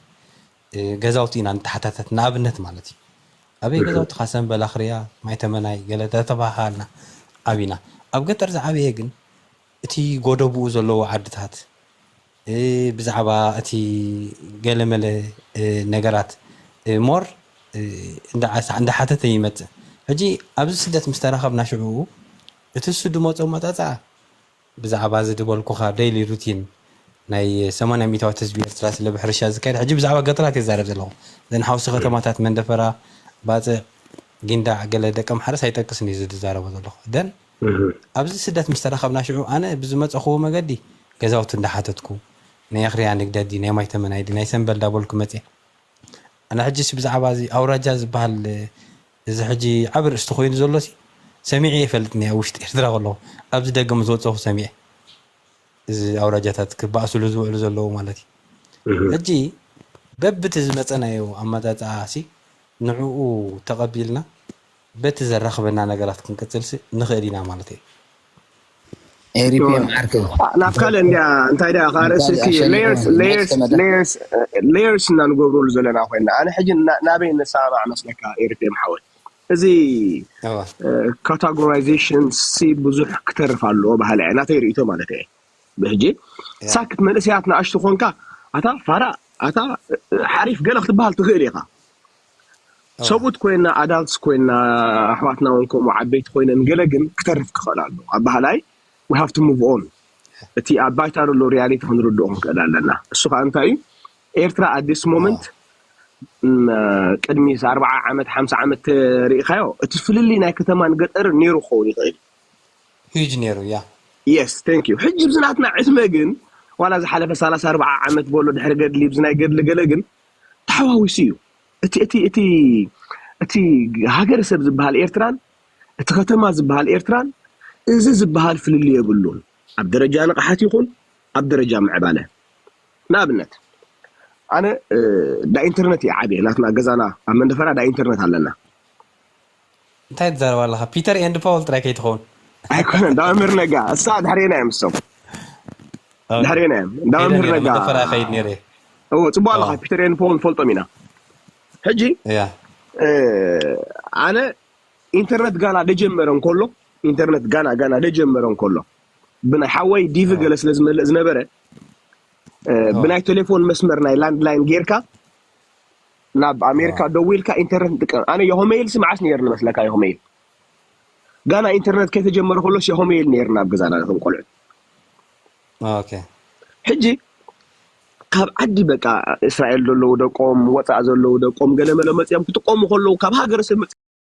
ገዛውቲ ኢና ንተሓታተት፣ ንኣብነት ማለት እዩ። ኣበይ ገዛውትኻ? ሰምበል ኣኽርያ፣ ማይተመናይ ገለ ተተባሃልና ዓቢና። ኣብ ገጠር ዝዓበየ ግን እቲ ጎደብኡ ዘለዎ ዓድታት ብዛዕባ እቲ ገለመለ ነገራት ሞር እንዳሓተተ ይመፅእ። ሕጂ ኣብዚ ስደት ምስ ተራኸብና ሽዕኡ እቲ እሱ ድመፆ መፃፃ ብዛዕባ እዚ ድበልኩኻ ዴይሊ ሩቲን ናይ ሰማንያ ሚእታዊት ህዝቢ ኤርትራ ስለ ብሕርሻ ዝካየድ፣ ሕጂ ብዛዕባ ገጠራት እየ ዝዛረብ ዘለኹ። ዘን ሓውሲ ከተማታት መንደፈራ፣ ባጽዕ፣ ጊንዳዕ፣ ገለ ደቂ ኣምሓረ ኣይጠቅስን እዩ እዚ ዝዛረቦ ዘለኹ። ደን ኣብዚ ስደት ምስ ተራኸብና ሽዑ ኣነ ብዝመጸኽዎ መገዲ ገዛውቲ እንዳሓተትኩ ናይ ኣኽርያ ንግደዲ ናይ ማይ ተመናይዲ ናይ ሰንበል ዳበልኩ መጽየ። ኣነ ሕጂስ ብዛዕባ እዚ ኣውራጃ ዝበሃል እዚ ሕጂ ዓቢ ርእስቲ ኮይኑ ዘሎ ሲ ሰሚዐ ይፈልጥኒ ኣብ ውሽጢ ኤርትራ ከለኹ ኣብዚ ደገ ምስ ወጸኹ ሰሚዐ እዚ ኣውራጃታት ክበኣስሉ ዝውዕሉ ዘለዉ ማለት እዩ። ሕጂ በብቲ ዝመጸናዮ ኣመጻጽኣ ሲ ንዕኡ ተቐቢልና በቲ ዘራኽበና ነገራት ክንቅጽል ሲ ንኽእል ኢና ማለት እዩ። ኤሪፒኤም ዓርከይ ናብ ካልእ እንዲያ እንታይ ዳ ካብ ርእሲ እቲ ሌየርስ ሌየርስ ሌየርስ ሌየርስ እና ንገብረሉ ዘለና ኮይና ኣነ ሕጂ ናበይ ንሰማማዕ መስለካ ኤሪፒኤም ሓወይ እዚ እዋ ካታጎራይዜሽን ሲ ብዙሕ ክተርፍ ኣለዎ ባህሊ እያ ናተይ ርእይቶ ማለት እየ ብሕጂ ሳክት መንእሰያት ንኣሽቱ ኮንካ ኣታ ፋራ ኣታ ሓሪፍ ገለ ክትበሃል ትኽእል ኢኻ ሰብኡት ኮይና ኣዳልትስ ኮይና ኣሕዋትና እውን ከምኡ ዓበይቲ ኮይነን ገለ ግን ክተርፍ ክኽእል ኣሎ ኣብ ባህላይ we have to move on እቲ ኣብ ባይታ ዘሎ ሪያሊቲ ክንርድኦ ክንክእል ኣለና እሱ ከዓ እንታይ እዩ ኤርትራ at this moment ቅድሚ ኣርባዓ ዓመት ሓምሳ ዓመት ሪኢኻዮ እቲ ፍልልይ ናይ ከተማን ገጠርን ነይሩ ክኸውን ይኽእል ሂጅ ነይሩ ያ yes thank you ሕጂ ብዝናትና ዕድመ ግን ዋላ ዝሓለፈ ሰላሳ ኣርባዓ ዓመት በሎ ድሕሪ ገድሊ ብዝናይ ገድሊ ገለ ግን ተሓዋዊሱ እዩ እቲ እቲ እቲ እቲ ሃገረሰብ ዝበሃል ኤርትራን እቲ ከተማ ዝበሃል ኤርትራን እዚ ዝበሃል ፍልልይ የብሉን ኣብ ደረጃ ንቕሓት ይኹን ኣብ ደረጃ ምዕባለ ንኣብነት ኣነ ዳ ኢንተርነት እየ ዓብየ ናትና ገዛና ኣብ መንደፈራ ዳ ኢንተርነት ኣለና እንታይ ትዛረብ ኣለኻ ፒተር ኤንድ ፓውል ጥራይ ከይትኸውን ኣይኮነን ዳ መምህር ነጋ እሳ ድሕሬና እዮም እሶም ድሕሬና እዮም ዳ መምህር ነጋ መደፈራ ከይድ ነይረ እዎ ፅቡቅ ኣለኻ ፒተር ኤንድ ፓውል ንፈልጦም ኢና ሕጂ ያ ኣነ ኢንተርነት ጋና ደጀመረ እንከሎ ኢንተርነት ጋና ጋና ደጀመረ እንከሎ ብናይ ሓወይ ዲቪ ገለ ስለ ዝመልእ ዝነበረ ብናይ ቴሌፎን መስመር ናይ ላንድ ላይን ጌርካ ናብ ኣሜሪካ ደዊልካ ኢንተርነት ንጥቀም ኣነ የሆመይል ሲ መዓስ ነይር ንመስለካ የሆመይል ጋና ኢንተርነት ከይተጀመረ ከሎስ የሆመይል ነይርና ኣብ ገዛና ነቶም ቆልዑት ኦኬ ሕጂ ካብ ዓዲ በቃ እስራኤል ዘለዉ ደቆም ወፃእ ዘለዉ ደቆም ገለመለ መፅኦም ክጥቀሙ ከለዉ ካብ ሃገረሰብ